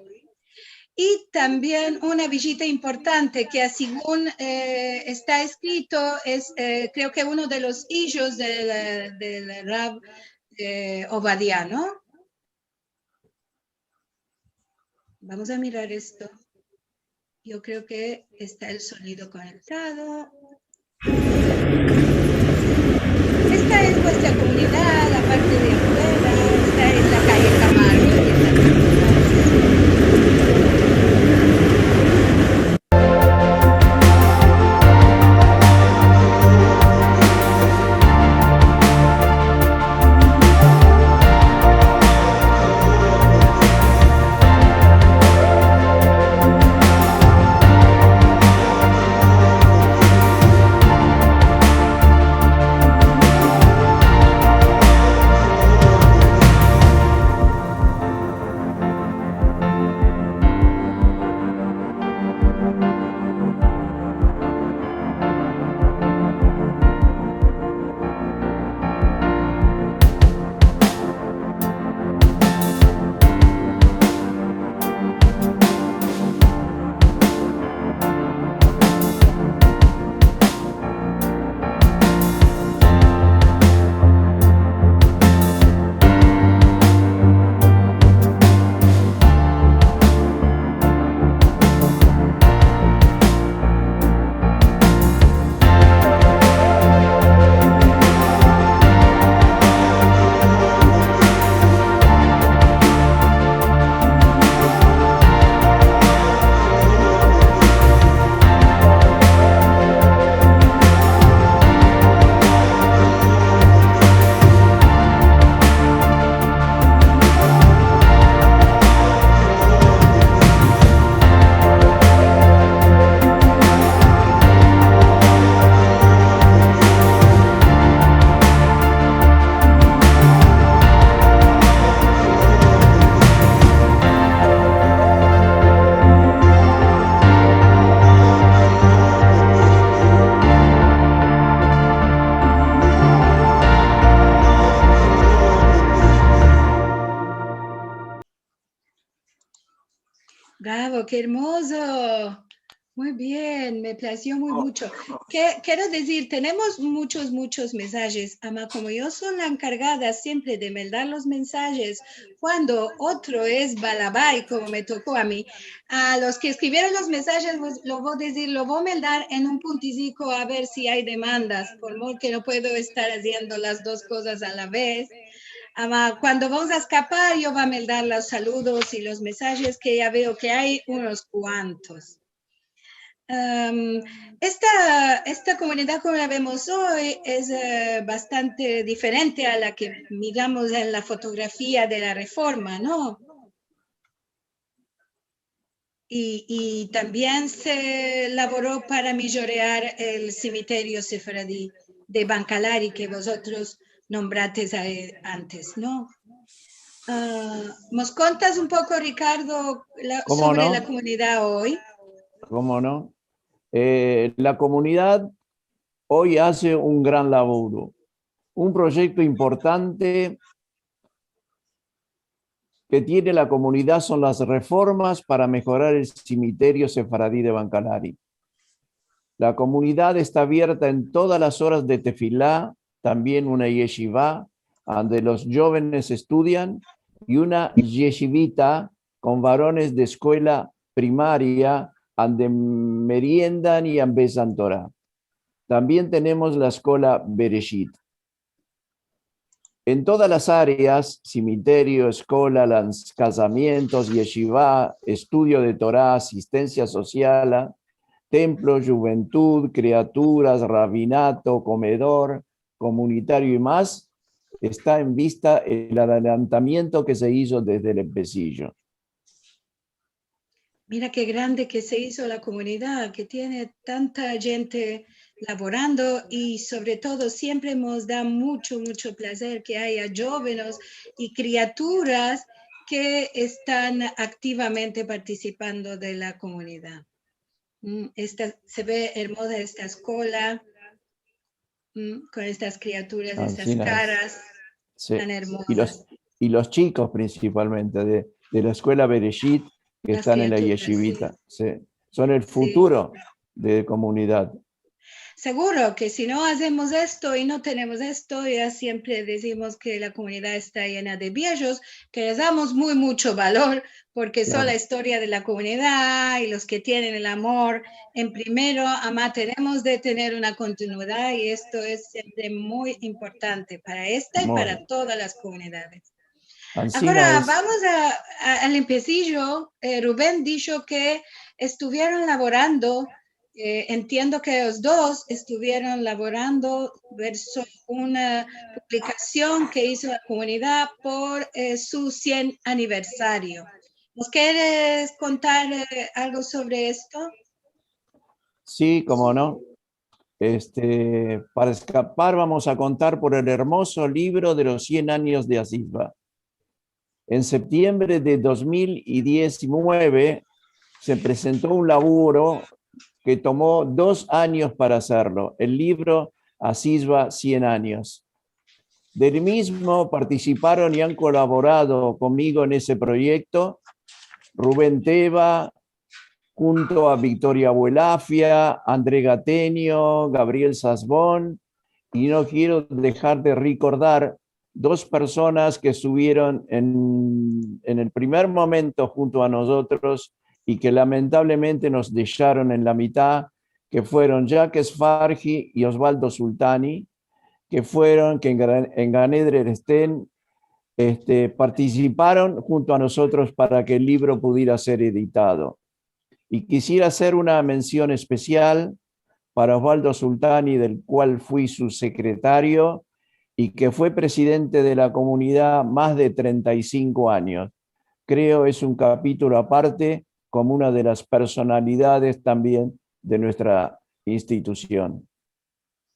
i tambien una vizita importante ke, segun, eh, esta eskrito, es, eh, kreo ke uno de los ijos del, del Rav, eh, Ovadia, no? Vamos a mirar esto. Yo kreo ke esta el sonido konektado. Esta es muestra komunidad, la parte de afuera. Esta es la kaye Camargo, ke esta komunidad. Bravo, ke ermozo. Muy bien, me plazio muy muncho. Ke, kero dizir, tenemos munchos, munchos mensajes. Ama komo yo so la enkargada siempre de meldar los mensajes, kuando otro es balabay, komo me toko a mi, a los ke eskrivieron los mensajes, pues, lo vo dizir, lo vo meldar en un puntiziko a ver si ay demandas, por mor ke no puedo estar aziendo las dos kozas a la vez. Ama, kuando vamos a eskapar, yo vo a meldar los saludos i los mensajes, ke ya veo ke ay unos kuantos. Em, esta, esta komunidad, komo la vemos oy, es, eh, bastante diferente a la ke miramos en la fotografia de la reforma, no? I, i tambien se lavoro para mijorar el simiterio sefaradi de Bankalari ke vozotros nombrates a e, antes, no? A, mos kontas un poko, Rikardo, la, sovre la komunidad oy? Komo no? Eh, la komunidad oy aze un gran lavoro, un proyekto importante ke tiene la komunidad son las reformas para mejorar el simiterio sefaradi de Bankalari. La komunidad esta avierta en todas las oras de tefila, tambien una yeshiva, ande los djovenes estudian, i una yeshivita kon varones de eskuela primaria, ande meriendan i ambezan Tora. Tambien tenemos la eskola Bereshit. En todas las areas, simiterio, eskola, las, kazamientos, yeshiva, estudio de Tora, asistensia sosial, templo, djuventud, kriaturas, ravinato, komedor komunitario i mas, esta en vista el adelantamiento ke se izo desde el empesijo. Mira ke grande ke se izo la komunidad, ke tiene tanta djente lavorando i, sovre todo, siempre mos da muncho, muncho plazer ke aya djovenes i kriaturas ke estan aktivamente partisipando de la komunidad. Mm, esta, se ve ermoza esta eskola, mm, kon estas kriaturas, estas karas tan ermozas. I los, i los chikos prinsipalmente de, de la eskola Bereshit ke estan en la yeshivita, si. Son el futuro de komunidad. Seguro ke si no azemos esto i no tenemos esto, ya siempre dizimos ke la komunidad esta yena de viejos, ke les damos muy muncho valor, porke son la istoria de la komunidad i los ke tienen el amor en primero, ama, tenemos de tener una kontinuidad i esto es siempre muy importante para esta i para todas las komunidades. Agora vamos a, a, al empesijo. Eh, Ruben disho ke estuvieron lavorando, eh, entiendo ke los dos estuvieron lavorando verso una publikasion ke izo la komunidad por, eh, su sien aniversario. Mos keres kontar, eh, algo sovre esto? Si, komo no. Este, para eskapar, vamos a kontar por el ermozo livro de los sien anyos de Asisba. En septiembre de dos mil diesinueve se prezento un lavoro ke tomo dos anyos para azerlo, el livro Asisba sien anyos. Del mizmo partisiparon i an kolaborado konmigo en este proyekto Ruben Teva, hunto a Viktoria Buelafia, Andre Gatenio, Gabriel Sasbon, i no kiero deshar de rekordar dos personas ke estuvieron en, en el primer momento hunto a mozotros i ke lamentablemente mos desharon en la mitad, ke fueron Jacques Farhi i Osvaldo Sultani, ke fueron, ke en Gan-, en Gan Eden Estén, este, partisiparon hunto a mozotros para ke el livro pudiera ser editado. I kisiera azer una mension espesial para Osvaldo Sultani, del kual fui su sekretario i ke fue prezidente de la komunidad mas de trenta i sinko anyos. Kreo es un kapitulo aparte, komo una de las personalidades tambien de muestra institusion.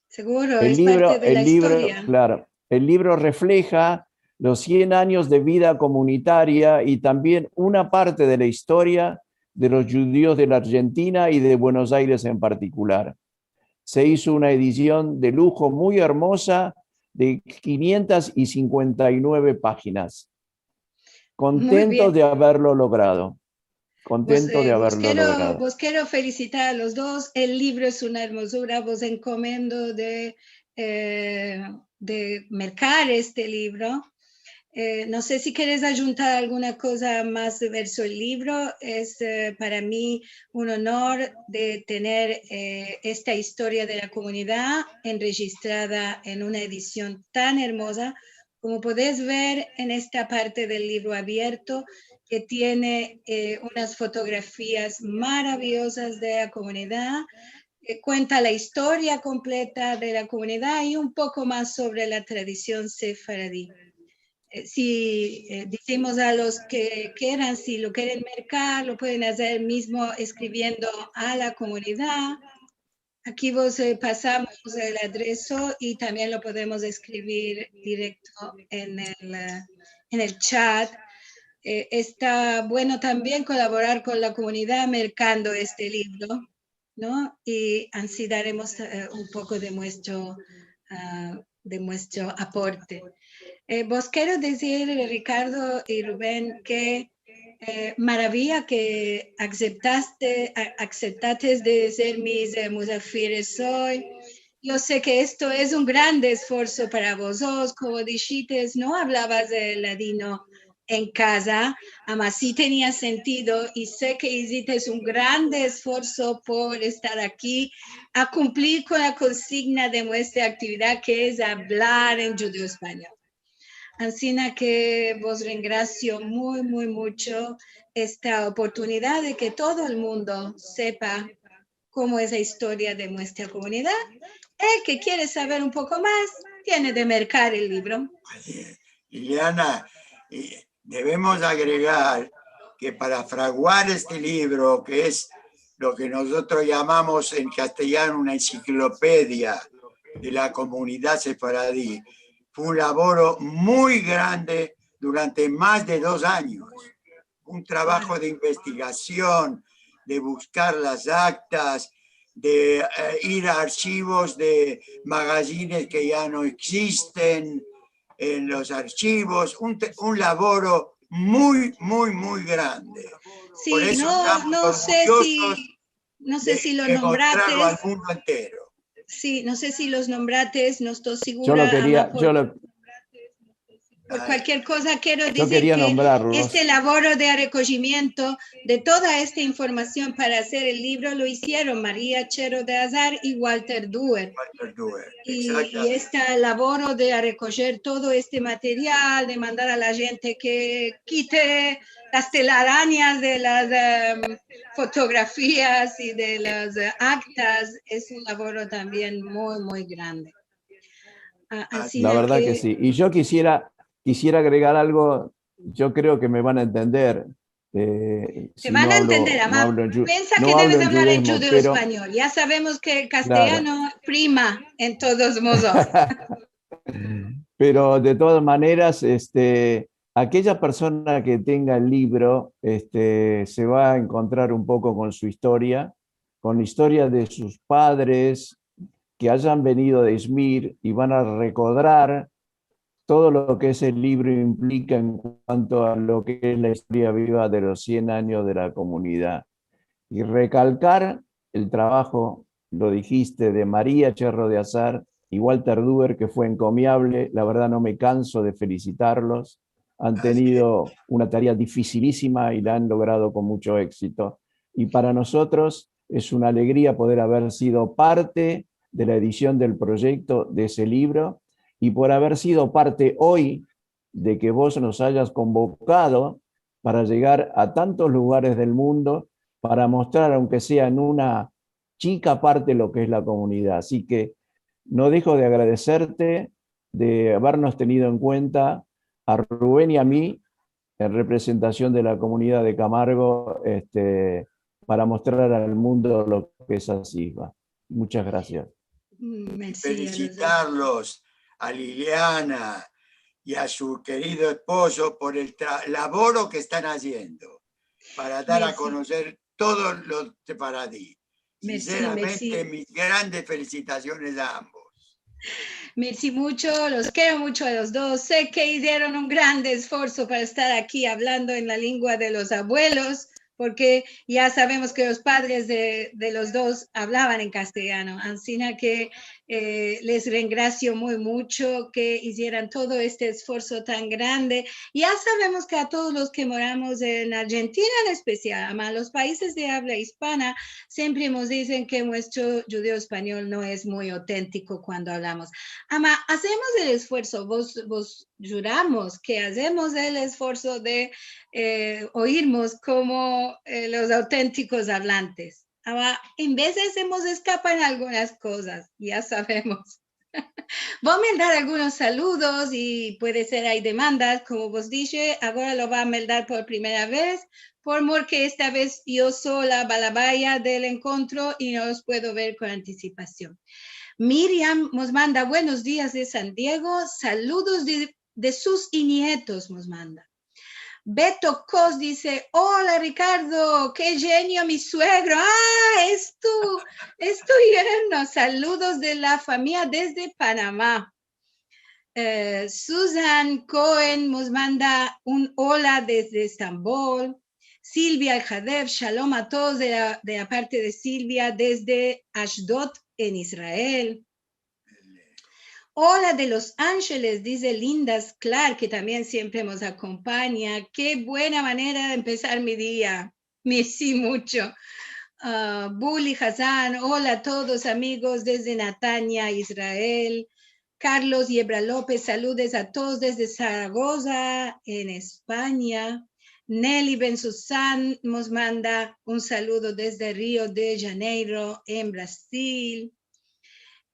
Seguro, es parte de la istoria. El livro, klaro, el livro refleja los sien anyos de vida komunitaria i tambien una parte de la istoria de los djudios de la Arjentina i de Buenos Aires en partikular. Se izo una edision de lujo muy ermoza de kinientas i sinkuenta i nueve pajinas. Muy bien. Kontentos de averlo logrado. Kontento de averlo logrado. Pues, eh, vos kero, vos kero felisitar a los dos. El livro es una ermozura. Vos enkomiendo de, eh, de merkar este livro. Eh, no se si keres adjuntar alguna koza mas verso el livro. Es, eh, para mi un onor de tener, eh, esta istoria de la komunidad enrejistrada en una edision tan ermoza. Komo podes ver en esta parte del livro avierto, ke tiene, eh, unas fotografias maraviyozas de la komunidad, eh, kuenta la istoria kompleta de la komunidad i un poko mas sovre la tradision sefaradi. Eh, si, eh, dizimos a los ke keran, si lo keren merkar, lo pueden azer mizmo eskriviendo a la komunidad. Aki vos, eh, pasamos el adreso i tambien lo podemos eskrivir direkto en el, eh, en el chat. Eh, esta bueno tambien kolaborar kon la komunidad merkando este livro, no? I ansi daremos, eh, un poko de muestro, ah, de muestro aporte. Eh, vos kero dizir, Ricardo i Ruben, ke eh, maraviya ke akseptaste, a-, akseptates de ser mis, eh, musafires oy. Yo se ke esto es un grande esforso para vozotros, komo dishites, no avlavas el ladino en kaza, ama si tenia sentido, i se ke izites un grande esforso por estar aki, a kumplir kon la konsigna de muestra aktividad, ke es avlar en djudeo-espanyol. Ansina ke vos rengrasio muy, muy mucho esta oportunidad de ke todo el mundo sepa komo es la istoria de muestra komunidad. El ke kere saver un poko mas, tiene de merkar el livro. Asi es. Liliana, i devemos agregar ke para fraguar este livro, ke es lo ke mozotros yamamos en kastilyano una ensiklopedia de la komunidad sefaradi, fue un lavoro muy grande durante mas de dos anyos. Un travajo de investigasion, de buskar las aktas, de, eh, ir a arshivos de magazines ke ya no egzisten en los arshivos, un te-, un lavoro muy, muy, muy grande. Si, por eso no, estamos orgullozos de mostrarlo al mundo entero. Si, no se si los nombrates, no esto sigura. Yo lo keria, ama, por, yo lo, por kualkier koza, kero dizir ke este lavoro de arekojimiento de toda esta informasion para azer el livro lo izieron Maria Cherro de Azar i Walter Duer. Walter Duer, i, eksaktamente. I este lavoro de arekojer todo este material, de mandar a la djente ke kite las telarañas de las, em, fotografias i de las, eh, aktas, es un lavoro tambien muy, muy grande. A-, ansina ke... La verdad ke si. I yo kisiera, kisiera agregar algo, yo kreo ke me van a entender. Eh, si no avlo, no avlo en dju-, no avlo en djudeo-espanyol, pero... Te van a entender, ama pensa ke deves avlar en djudeo-espanyol. Ya savemos ke el kastilyano prima en todos modos. Pero de todas maneras, este, aquella persona que tenga el libro, este, se va a encontrar un poco con su historia, con la historia de sus padres que hayan venido de Izmir y van a recordar todo lo que ese libro implica en cuanto a lo que es la historia viva de los cien años de la comunidad. Y recalcar el trabajo, lo dijiste, de Maria Cherro de Azar y Walter Duer, que fue encomiable. La verdad, no me canso de felicitarlos. Han tenido una tarea dificilísima y la han logrado con mucho éxito. Y para nosotros es una alegría poder haber sido parte de la edición del proyecto de ese libro y por haber sido parte hoy de que vos nos hayas convocado para llegar a tantos lugares del mundo, para mostrar, aunque sea en una chica parte, lo que es la comunidad. Así que no dejo de agradecerte de habernos tenido en cuenta, a Rubén y a mí, en representación de la comunidad de Camargo, este, para mostrar al mundo lo que es Asisba. Muchas gracias. Mm, mersi a los dos. Felisitarlos, a Liliana i a su kerido espozo por el tra-, lavoro ke estan aziendo para dar a konoser todo lo sefaradi. Mersi, mersi. Sinseramente, mis grandes felisitasiones a ambos. Mersi muncho, los kero muncho a los dos. Se ke izieron un grande esforso para estar aki avlando en la lengua de los avuelos, porke ya savemos ke los padres de, de los dos avlavan en kastilyano. Ansina ke Eh, les rengrasio muy mucho ke izieran todo este esforso tan grande. Ya savemos ke a todos los ke moramos en Arjentina en espesial, ama los paizes de avla ispana, siempre mos dizen ke muestro djudeo-espanyol no es muy otentiko kuando avlamos. Ama azemos el esfuerso, vos, vos djuramos ke azemos el esfuerso de, eh, oirmos komo, eh, los otentikos avlantes. Ama en vezes se mos eskapan algunas kozas, ya savemos. Vo a meldar algunos saludos i puede ser ay demandas, komo vos dishe, agora lo vo a meldar por primera vez, por mor ke esta vez yo so la balabaya del enkontro i no los puedo ver kon antisipasion. Miriam mos manda buenos dias de San Diego, saludos de, de sus i nietos mos manda. Beto Cos dize, "Ola, Ricardo, ke djenio mi suegro." Ah, es tu, es tu yerno. Saludos de la famiya desde Panama. Eh, Susan Cohen mos manda un ola desde Estambol. Silvia Aljadev, shalom a todos de la, de la parte de Silvia desde Ashdod en Israel. Ola de Los Angeles, dize Linda Sklar, ke tambien siempre mos akompanya. Ke buena manera de empesar mi dia. Mersi mucho. Ah, Buli Hazan, ola a todos amigos desde Netanya, Israel. Carlos Yebra Lopez, saludes a todos desde Zaragoza, en Espanya. Nelly Ben Susan mos manda un saludo desde Rio de Janeiro, en Brasil.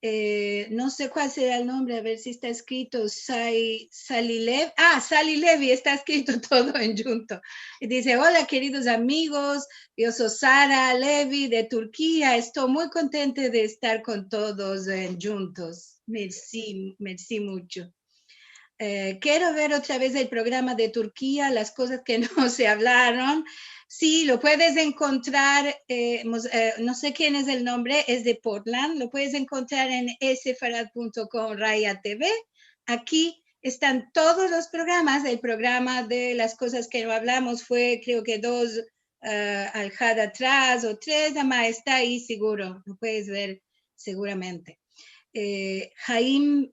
Eh, no se kual sera el nombre, a ver si esta eskrito, Sai-, Salilev-, ah, Sali Levi, esta eskrito todo endjunto. I dize, "Ola, keridos amigos, yo so Sara Levi de Turkia, esto muy kontenta de estar kon todos, eh, endjuntos." Mersi, mersi mucho. Eh, kero ver otra vez el programa de Turkia, las kozas ke no se avlaron. Si, lo puedes enkontrar, eh, mos-, eh, no se kien es el nombre, es de Portland, lo puedes enkontrar en sefarad punto com Raya T V. Aki estan todos los programas. El programa de las kozas ke no avlamos fue, kreo ke dos, eh, alhada atras o tres, ama esta ayi siguro, lo puedes ver seguramente. Eh, Haim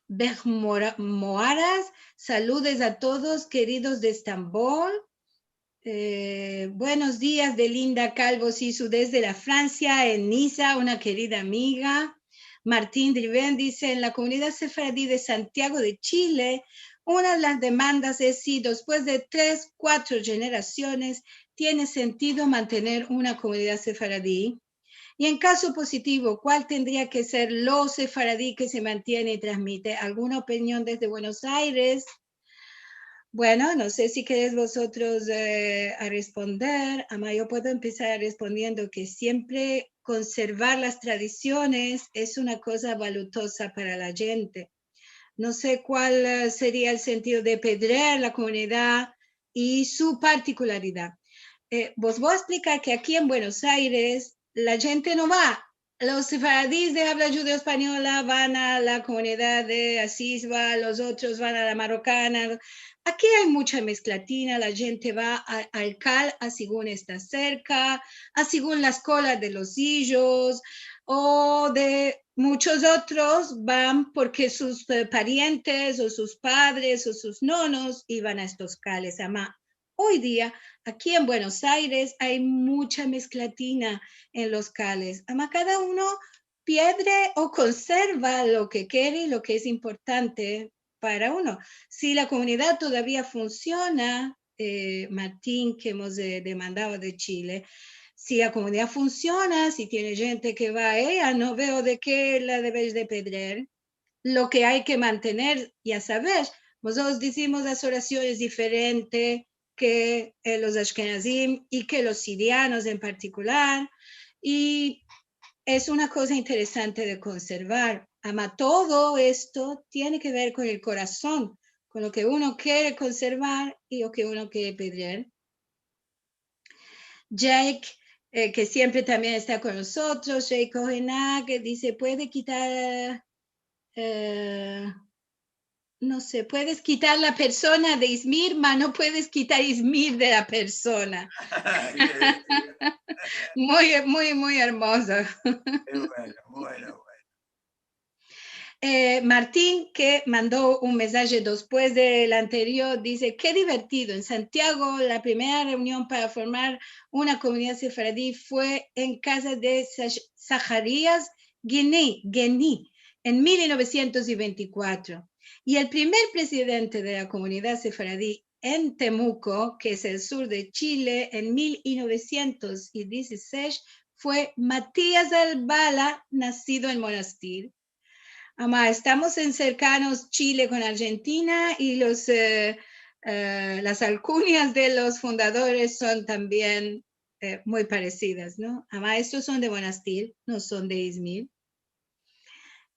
Behmora-, Moaras, saludes a todos, keridos de Estambol. Eh, buenos dias de Linda Calvo Sisu desde la Fransia, en Niza, una kerida amiga. Martin Driven dize, "En la komunidad sefaradi de Santiago de Chile, una de las demandas es si despues de tres, kuatro jenerasiones tiene sentido mantener una komunidad sefaradi." I en kazo pozitivo, kual tendria ke ser lo sefaradi ke se mantiene i transmite? Alguna opinion desde Buenos Aires? Bueno, no se si keresh vozotros, eh, a responder, ama yo puedo empesar respondiendo ke siempre konservar las tradisiones es una koza valutoza para la djente. No se kual, eh, seria el sentido de pedrer la komunidad i su partikularidad. Eh, vos vo a eksplikar ke aki en Buenos Aires la djente no va. Los sefaradis de avla djudeo-espanyola van a la komunidad de Asisba, los otros van a la marokana. Aki ay mucha mesklatina, la djente va a, al kal a segun esta serka, a segun las kolas de los ijos, o de muchos otros van porke sus, eh, parientes o sus padres o sus nonos ivan a estos kales. Ama oy dia, aki en Buenos Aires, ay mucha mesklatina en los kales. Ama kada uno pedre o konserva lo ke kere i lo ke es importante para uno. Si la komunidad todavia funsiona, eh, Martin, ke emos, eh, demandado de Chile, si la komunidad funsiona, si tiene djente ke va a eya, no veo de ke la devesh de pedrer. Lo ke ay ke mantener, ya savesh, mozotros dizimos las orasiones diferente ke, eh, los ashkenazim i ke los sirianos en partikular, i es una koza interesante de konservar. Ama todo esto tiene ke ver kon el korason, kon lo ke uno kere konservar i lo ke uno kere pedrer. Jake, eh, ke siempre tambien esta kon mozotros, Jake Ohenak, ke dize, puede kitar, eh, no se, puedes kitar la persona de Izmir, ma no puedes kitar Izmir de la persona. Ke bien, ke bien. Muy, muy, muy ermozo. Ke bueno, bueno, bueno. Eh, Martin, ke mando un mesaje despues del anterior, dize: "Ke divertido. En Santiago, la primera reunion para formar una komunidad sefaradi fue en kaza de Sa-, Zaharias Guini, Guini, en mil novesientos i vente i kuatro. I el primer prezidente de la komunidad sefaradi en Temuco, ke es el sur de Chile, en mil novesientos i dizisesh, fue Matías Albala, nasido en Monastir." Ama, estamos en serkanos Chile kon Arjentina i los, eh, eh, las alkunyas de los fundadores son tambien, eh, muy parezidas, no? Ama, estos son de Monastir, no son de Izmir.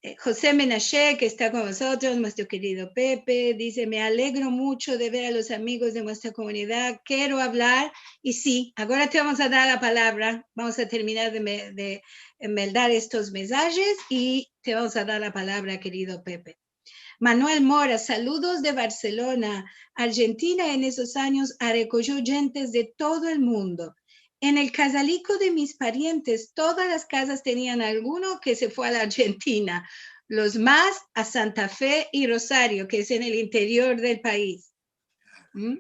Eh, Jose Menashe, ke esta kon mozotros, muestro kerido Pepe, dize: "Me alegro muncho de ver a los amigos de muestra komunidad. Kero avlar." I si, agora te vamos a dar la palavra. Vamos a terminar de me-, de, eh, meldar estos mesajes i te vamos a dar la palavra, kerido Pepe. Manuel Mora: "Saludos de Barcelona. Arjentina en esos anyos arekojo djentes de todo el mundo. En el kazaliko de mis parientes, todas las kazas tenian alguno ke se fue a la Arjentina, los mas a Santa Fe i Rosario, ke es en el interior del pais." ¿Mm?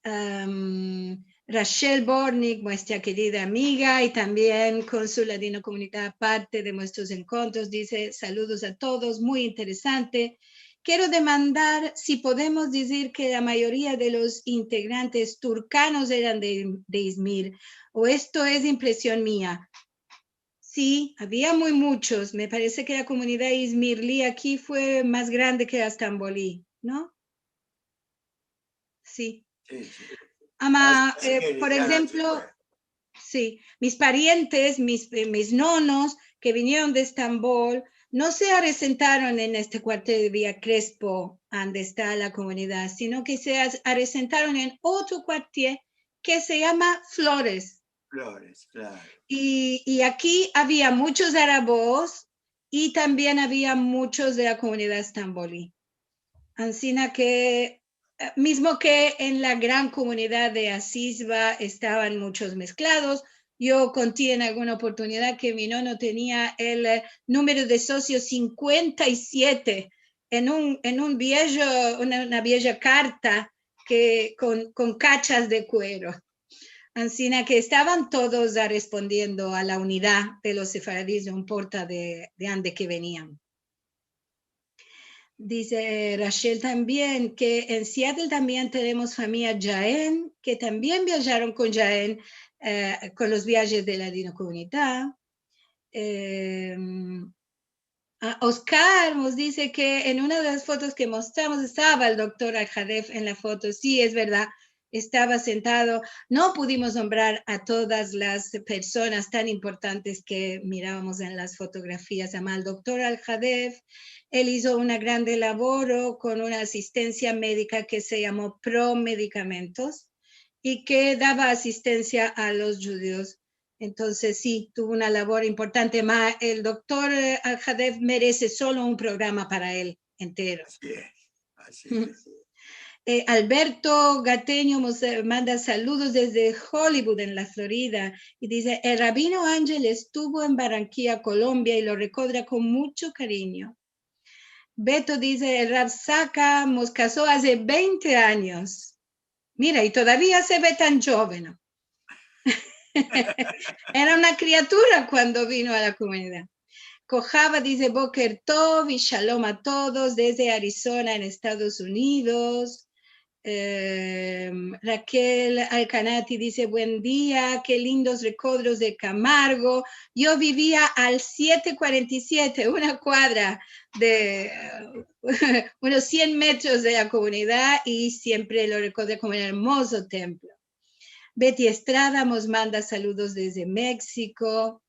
Am, Rachel Bortnick, muestra kerida amiga i tambien konsul ladinokomunitari, parte de muestros enkontros, dize: "Saludos a todos, muy interesante. Kero demandar si podemos dizir ke la mayoria de los integrantes turkanos eran de, de Izmir, o esto es impresion mia." Si, avia muy munchos. Me parese ke la komunidad izmirli aki fue mas grande ke la stambolí, no? Si. Si, si. Ama, eh, por enshemplo, si, mis parientes, mis, eh, mis nonos ke vinieron de Estambol, no se aresentaron en este kuartier de Via Crespo, ande esta la komunidad, sino ke se as-, aresentaron en otro kuartier ke se yama Flores. Flores, klaro. I, i aki avia munchos arabos i tambien avia munchos de la komunidad stambolí. Ansina ke, eh, mizmo ke en la gran komunidad de Asisba estavan munchos mesklados, yo konti en alguna oportunidad ke mi nono tenia el, eh, numero de sosios sinkuenta i siete en un, en un viejo, una, una vieja karta ke kon, kon kachas de kuero. Ansina ke estavan todos arespondiendo a la unidad de los sefaradis, no importa de, de ande ke venian. Dize Rachel tambien ke en Seattle tambien tenemos famiya Jaén, ke tambien viajaron kon Jaén, eh, kon los viajes de Ladinokomunita. Em, a Oscar mos dize ke en una de las fotos ke mostramos estava el doktor Al-Hadef en la foto. Si, es verdad, estava sentado. No pudimos nombrar a todas las personas tan importantes ke miravamos en las fotografias. Ama el doktor Al-Hadef, el izo una grande lavoro kon una asistensia medika ke se yamo Pro Medikamentos i ke dava asistensia a los djudios. Entonses, si, tuvo una lavor importante, ma el doktor, eh, Al-Hadef merese solo un programa para el entero. Asi es, asi es. Eh, Alberto Gateño mos, eh, manda saludos desde Hollywood, en la Florida, i dize: "El rabino Angel estuvo en Barranquilla, Colombia, i lo rekodra kon muncho karinyo." Beto dize: "El Rav Saka mos kazo aze veinte anyos. Mira, i todavia se ve tan djoven." Era una kriatura kuando vino a la komunidad. Kojava dize: "Boker tov i shalom a todos desde Arizona, en Estados Unidos." Em, Raquel Alcanati dize: "Buen dia, ke lindos rekodros de Camargo. Yo vivia al siete kuarenta i siete, una kuadra de, unos sien metros de la komunidad, i siempre lo rekodre komo un ermozo templo." Betty Estrada mos manda saludos desde Meksiko.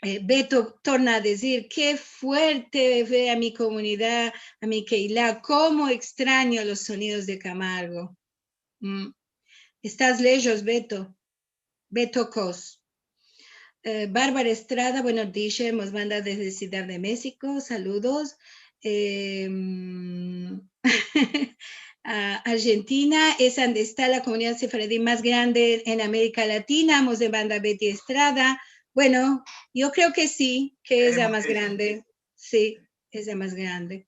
Eh, Beto torna a dizir: "Ke fuerte ver a mi komunidad, a mi keila, komo ekstranyo los sonidos de Camargo." Mm. Estas lejos, Beto. Beto Cos. Eh, Barbara Estrada, buenos dias, mos manda desde Siudad de Meksiko, saludos. Em, a Arjentina es ande esta la komunidad sefaradi mas grande en Amerika Latina, mos manda Betty Estrada. Bueno, yo kreo ke si, ke es la mas grande. Si. es la mas grande.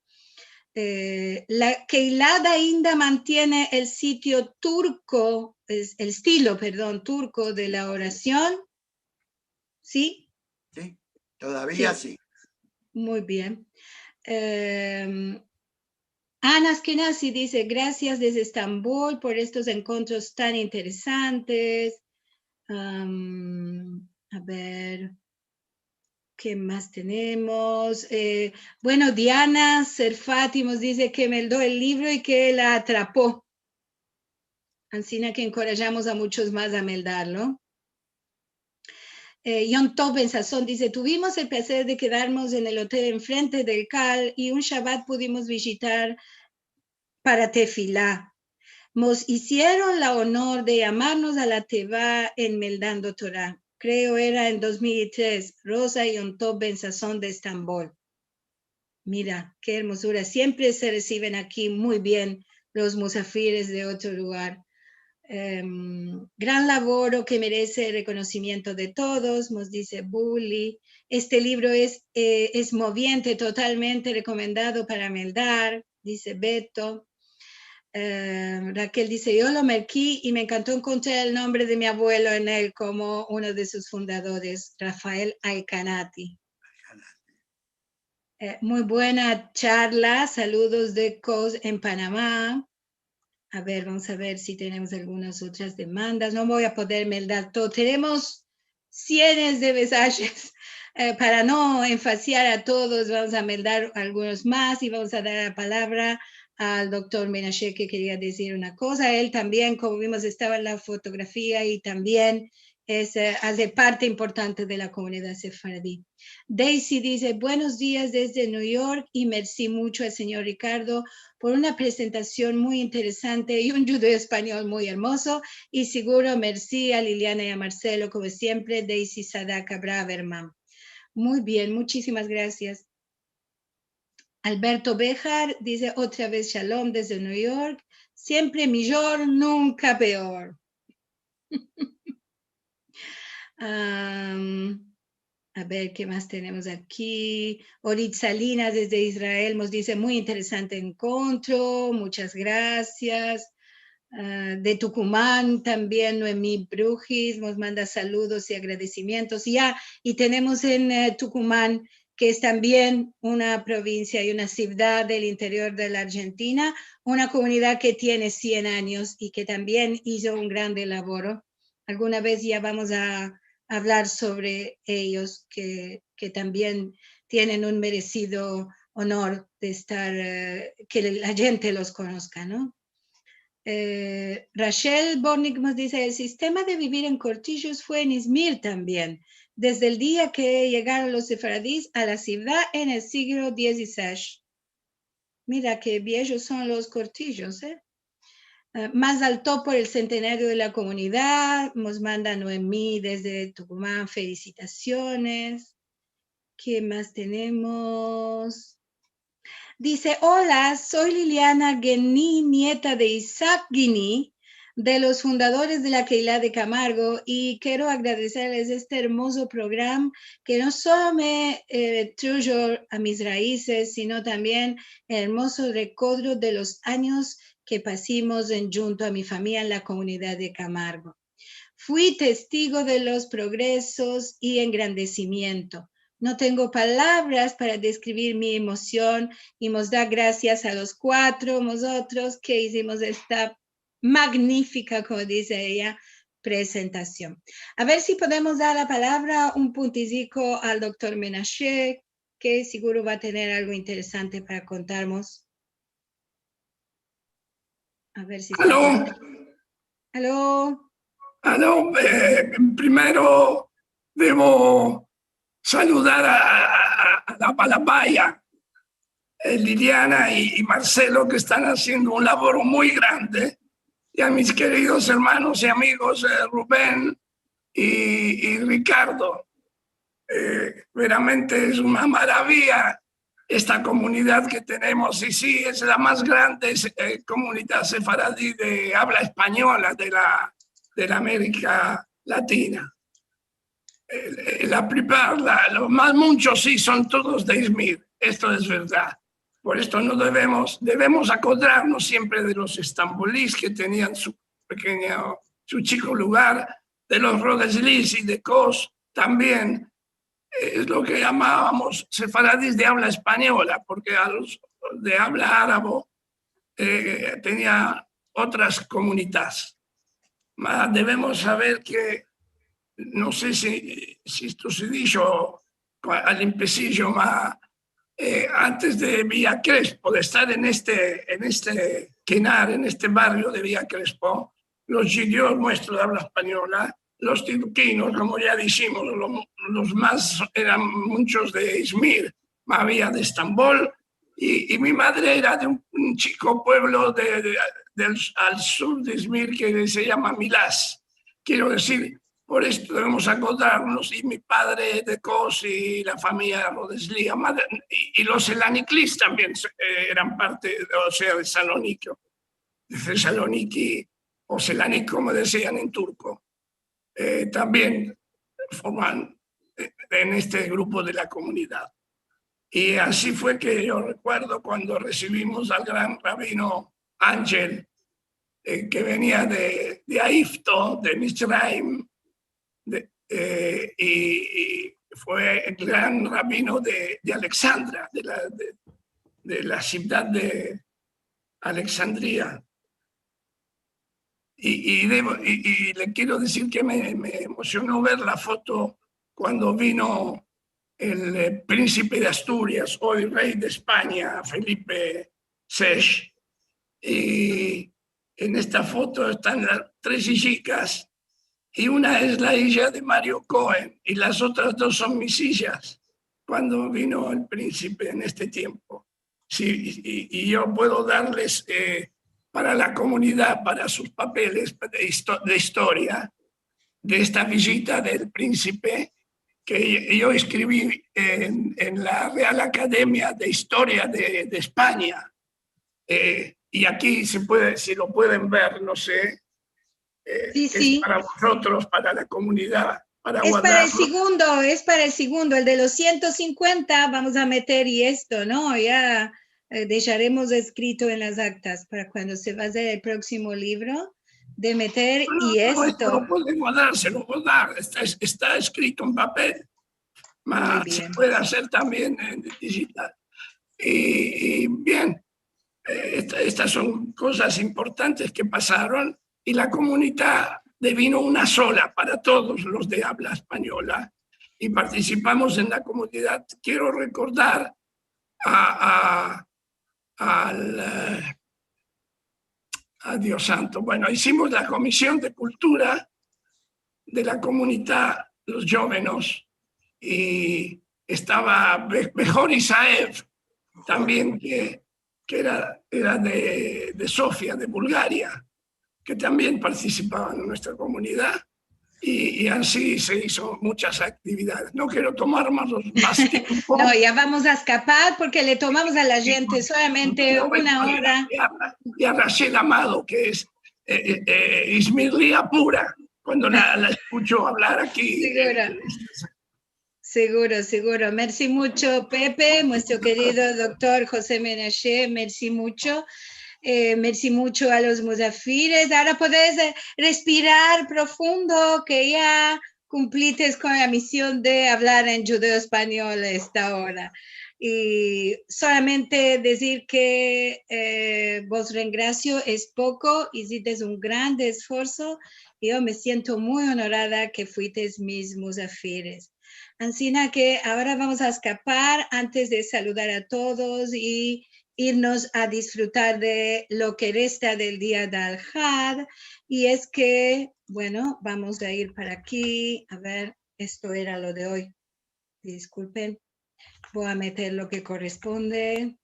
Eh, la Keilá ainda mantiene el sitio turko, es, el estilo, perdon, turko de la orasion. Si? Si, todavia si. Muy bien. Em, Ana Askenazi dize, "Grasias desde Estambol por estos enkontros tan interesantes." Am, a ver, ke mas tenemos? Eh, bueno, Diana Serfati mos dize ke meldo el livro i ke la atrapo. Ansina ke enkorajamos a muchos mas a meldarlo. Eh, Yom Tov Ben Sasson dize, "Tuvimos el plazer de kedarmos en el otel enfrente del Kal i un Shabat pudimos vijitar para tefila. Mos izieron la onor de yamarmos a la teva en Meldando Tora. Kreo era en dos mil i tres, Roza i Yom Tov Ben Sasson de Estambol." Mira, ke ermozura. Siempre se resiven aki muy bien los musafires de otro lugar. Em, gran lavoro ke merese el rekonosimiento de todos, mos dize Buli. "Este livro es, eh, es moviente, totalmente rekomendado para meldar", dize Beto. Eh, Rakel dize, "Yo lo merki i me enkanto enkontrar el nombre de mi avuelo en el komo uno de sus fundadores, Rafael Alkanati." Eh, muy buena charla. Saludos de Cos en Panamá. A ver, vamos a ver si tenemos algunas otras demandas. No voy a poder meldar todo. Tenemos sienes de mensajes. Eh, para no enfasiar a todos, vamos a meldar algunos mas i vamos a dar la palavra al doktor Menashe, ke keria dizir una koza. El tambien, komo vimos, estava en la fotografia i tambien es, eh, aze parte importante de la komunidad sefaradi. Daisy dize, "Buenos dias desde New York i mersi mucho al senyor Ricardo por una prezentasion muy interesante i un djudeo-espanyol muy ermozo, i siguro mersi a Liliana i a Marcelo, komo siempre, Daisy Sadaka Braverman." Muy bien, muchisimas grasias. Alberto Bejar dize, "Otra vez shalom desde New York, siempre mijor, nunka peor." Am, a ver, ke mas tenemos aki? Orit Salinas desde Israel mos dize, "Muy interesante enkontro, muchas grasias." Ah, de Tukuman tambien Noemi Brujis mos manda saludos i agradesimientos. Ya, i tenemos en, eh, Tukuman, ke es tambien una provinsia i una sivdad del interior de la Arjentina, una komunidad ke tiene sien anyos i ke tambien izo un grande lavoro. Alguna vez ya vamos a avlar sovre eyos, ke, ke tambien tienen un meresido onor de estar, eh, ke la djente los konoska, no? Eh, Rachel Bortnick mos dize, "El sistema de bivir en kortijos fue en Izmir tambien, desde el dia ke yegaron los sefaradis a la sivdad en el siglo dizisesh." Mira ke viejos son los kortijos, eh? Eh, mazal tov por el sentenario de la komunidad, mos manda Noemi desde Tukuman, felisitasiones. Ke mas tenemos? Dize, "Hola, soy Liliana Guini, nieta de Isaac Guini, de los fundadores de la Keila de Camargo, i kero agradesles este ermozo program ke no solo me, eh, trujo a mis raizes, sino tambien el ermozo rekodro de los anyos ke pasimos en, djunto a mi famiya en la komunidad de Camargo. Fui testigo de los progresos i engrandesimiento. No tengo palavras para deskrivir mi emosion i mos da grasias a los kuatro mozotros ke izimos esta magnifika, komo dize eya, prezentasion." A ver si podemos dar la palavra un puntiziko al doktor Menashe, ke siguro va a tener algo interesante para kontarmos. A ver si esta... Alo. Alo. Alo, eh, primero devo saludar a, a, a la Balabaya, eh, Liliana i, i Marcelo, ke estan aziendo un lavoro muy grande, i a mis keridos ermanos i amigos, eh, Ruben i, i Ricardo. Eh, veramente es una maravia esta komunidad ke tenemos, i si, es la mas grande, eh, komunidad sefaradi de avla espanyola de la, de la Amerika Latina. Eh, eh, la plipar, la, lo mas, muchos si son todos de Izmir. esto es verdad. Por esto no devemos, devemos akodrarmos siempre de los estambulis ke tenian su pekenyo, su chiko lugar, de los rodezlis i de Kos tambien, es lo ke yamavamos sefaradis de avla espanyola, porke a los de avla arabo, e, tenia otras komunidades. Ma devemos saver ke, no se si, si esto se disho al empesijo, ma, e, antes de Villa Crespo, de estar en este, en este kinar, en este barrio de Villa Crespo, los djudios muestros de avla espanyola, los tirukinos, komo ya dishimos, lo, los mas eran munchos de Izmir, ma avia de Estambol, i, i mi madre era de un, un chiko puevlo de, de, del, al sur de Izmir ke se yama Milas. Kero dizir, por esto devemos akodrarmos, i mi padre de Kos i la famiya Rodezli, ma de, i, i los Selaniklis tambien, e, eran parte, o sea, de Saloniki, de Tesaloniki, o Selanik, komo dizian en turko, e, tambien forman, e, en este grupo de la komunidad. I ansi fue ke yo rekuerdo kuando resivimos al gran rabino Angel, e, ke venia de, de Aigupto, de Mitzraim, de, e, i, i fue el gran rabino de, de Aleksandria, de la, de, de la sivdad de Aleksandria. I, i devo, i, i le kero dizir ke me, me emosiono ver la foto kuando vino el, e, prinsipe de Asturias, oy rey de Espanya, Felipe sesh. I en esta foto estan las tres ijikas, i una es la ija de Mario Cohen, i las otras dos son mis ijas, kuando vino el prinsipe en este tiempo. Si, i, i yo puedo darles, e, para la komunidad, para sus papeles de isto-, de istoria, de esta vijita del prinsipe, ke yo eskrivi en, en la Real Akademia de Istoria de, de Espanya. E, i aki se puede, si lo pueden ver, no se, e, es para vozotros, para la komunidad, para guadrarlo. Es para el segundo, es para el segundo, el de los siento sinkuenta, vamos a meter i esto, no? Ya, e, desharemos eskrito en las aktas para kuando se va a azer el proksimo livro, de meter i esto. No, no, esto lo pueden guadrar, se lo vo a dar, esta, esta eskrito en papel. Ma se puede azer tambien en dijital. I, i bien, e, esta, estas son kozas importantes ke pasaron, i la komunidad devino una sola para todos los de avla espanyola, i partisipamos en la komunidad. Kero rekordar a, a, al, e, a Dios santo. Bueno, izimos la komision de kultura de la komunidad, los djovenes, i estava Be-, Behor Isaev tambien, ke, ke era, era de, de Sofia, de Bulgaria, ke tambien partisipava en nuestra komunidad, i, i ansi se izo munchas aktividades. No kero tomar mas, mas tiempo. No, ya vamos a eskapar porke le tomamos a la djente solamente una ora. I a, i a Rachel Amado, ke es, e, e, e, izmirlia pura, kuando la, la eskucho avlar aki. Seguro. Seguro, seguro. Mersi muncho, Pepe, muestro kerido doktor Jose Menashe, mersi muncho. E, mersi muncho a los muzafires. Agora podes, e, respirar profundo, ke ya kumplites kon la mision de avlar en djudeo-espanyol esta ora. I solamente dizir ke, e, vos rengrasio es poko, izites un grande esforso. Yo me siento muy onorada ke fuites mis muzafires. Ansina ke agora vamos a eskapar antes de saludar a todos i irmos a disfrutar de lo ke resta del dia del Had. I es ke, bueno, vamos a ir para aki. A ver, esto era lo de oy. Diskulpen. Vo a meter lo ke korresponde.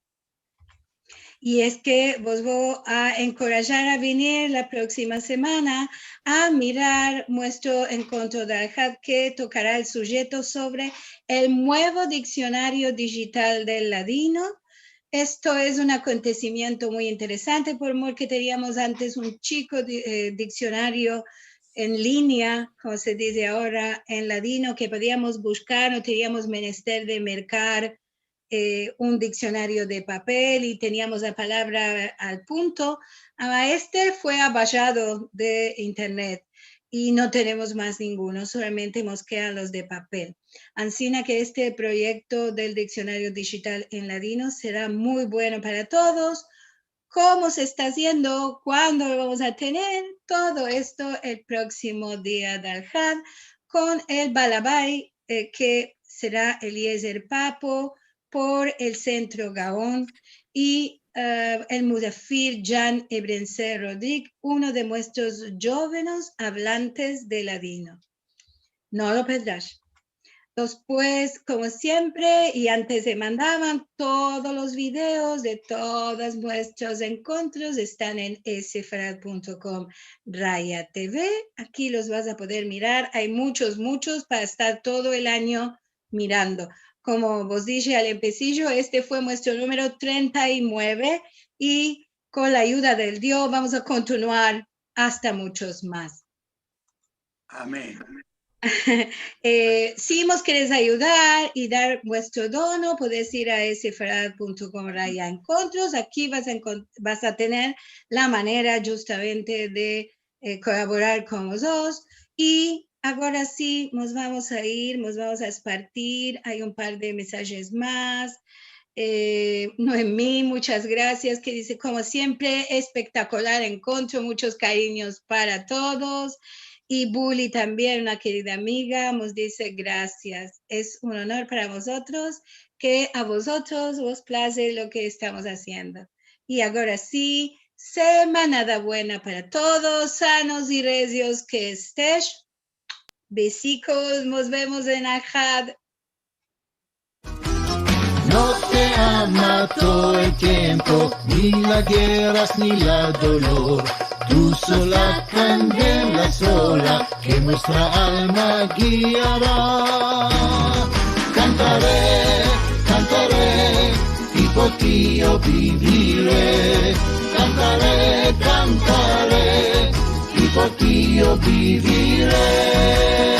I es ke vos vo a enkorajar a venir la proksima semana a mirar muestro enkontro del Had ke tokara el sujeto sovre el muevo diksionario dijital del ladino. Esto es un akontesimiento muy interesante, por mor ke teniamos antes un chiko di-, e, diksionario en linea, komo se dize agora, en ladino, ke podiamos bushkar, no teniamos menester de merkar eh, un diksionario de papel i teniamos la palavra al punto. Ah, este fue abajado de internet i no tenemos mas ninguno, solamente mos kedan los de papel. Ansina ke este proyekto del diksionario dijital en ladino sera muy bueno para todos. Komo se esta aziendo, kuando lo vamos a tener, todo esto el proksimo dia de Alhad kon el balabay, eh, ke sera Eliezer Papo, por el Sentro Gaon, i, eh, el muzafir Jan Ebrenser Rodrik, uno de muestros djovenos avlantes de ladino. No lo pedras. Despues, komo siempre, i antes de mandar, todos los videos de todos muestros enkontros estan en sefarad punto com raya T V. Aki los vas a poder mirar. Ay muchos, muchos para estar todo el anyo mirando. Komo vos dishe al empesijo, este fue muestro numero trenta i mueve i kon la ayuda del Dio vamos a kontinuar asta muchos mas. Amen. Eh, si mos keres ayudar i dar muestro dono, podes ir a sefarad punto com raya enkontros. Aki vas a enkon-, vas a tener la manera djustamente de, eh, kolaborar kon vozotros. I agora si, mos vamos a ir, mos vamos a espartir. Ay un par de mesajes mas. Eh, Noemi, muchas grasias, ke dize, komo siempre, espektakular enkontro, muchos karinyos para todos. I Buli tambien, una kerida amiga, mos dize, grasias. Es un onor para mozotros, ke a vozotros vos plaze lo ke estamos aziendo. I agora si, semanada buena para todos, sanos i rezios ke estesh. Besikos, mos vemos en Alhad. No te ha mato el tiempo, ni la gerras, ni la dolor. Tu sola kandela sola, ke muestra alma giara. Kantare, kantare, i por ti yo bivire. Kantare, kantare, i por ti yo bivire.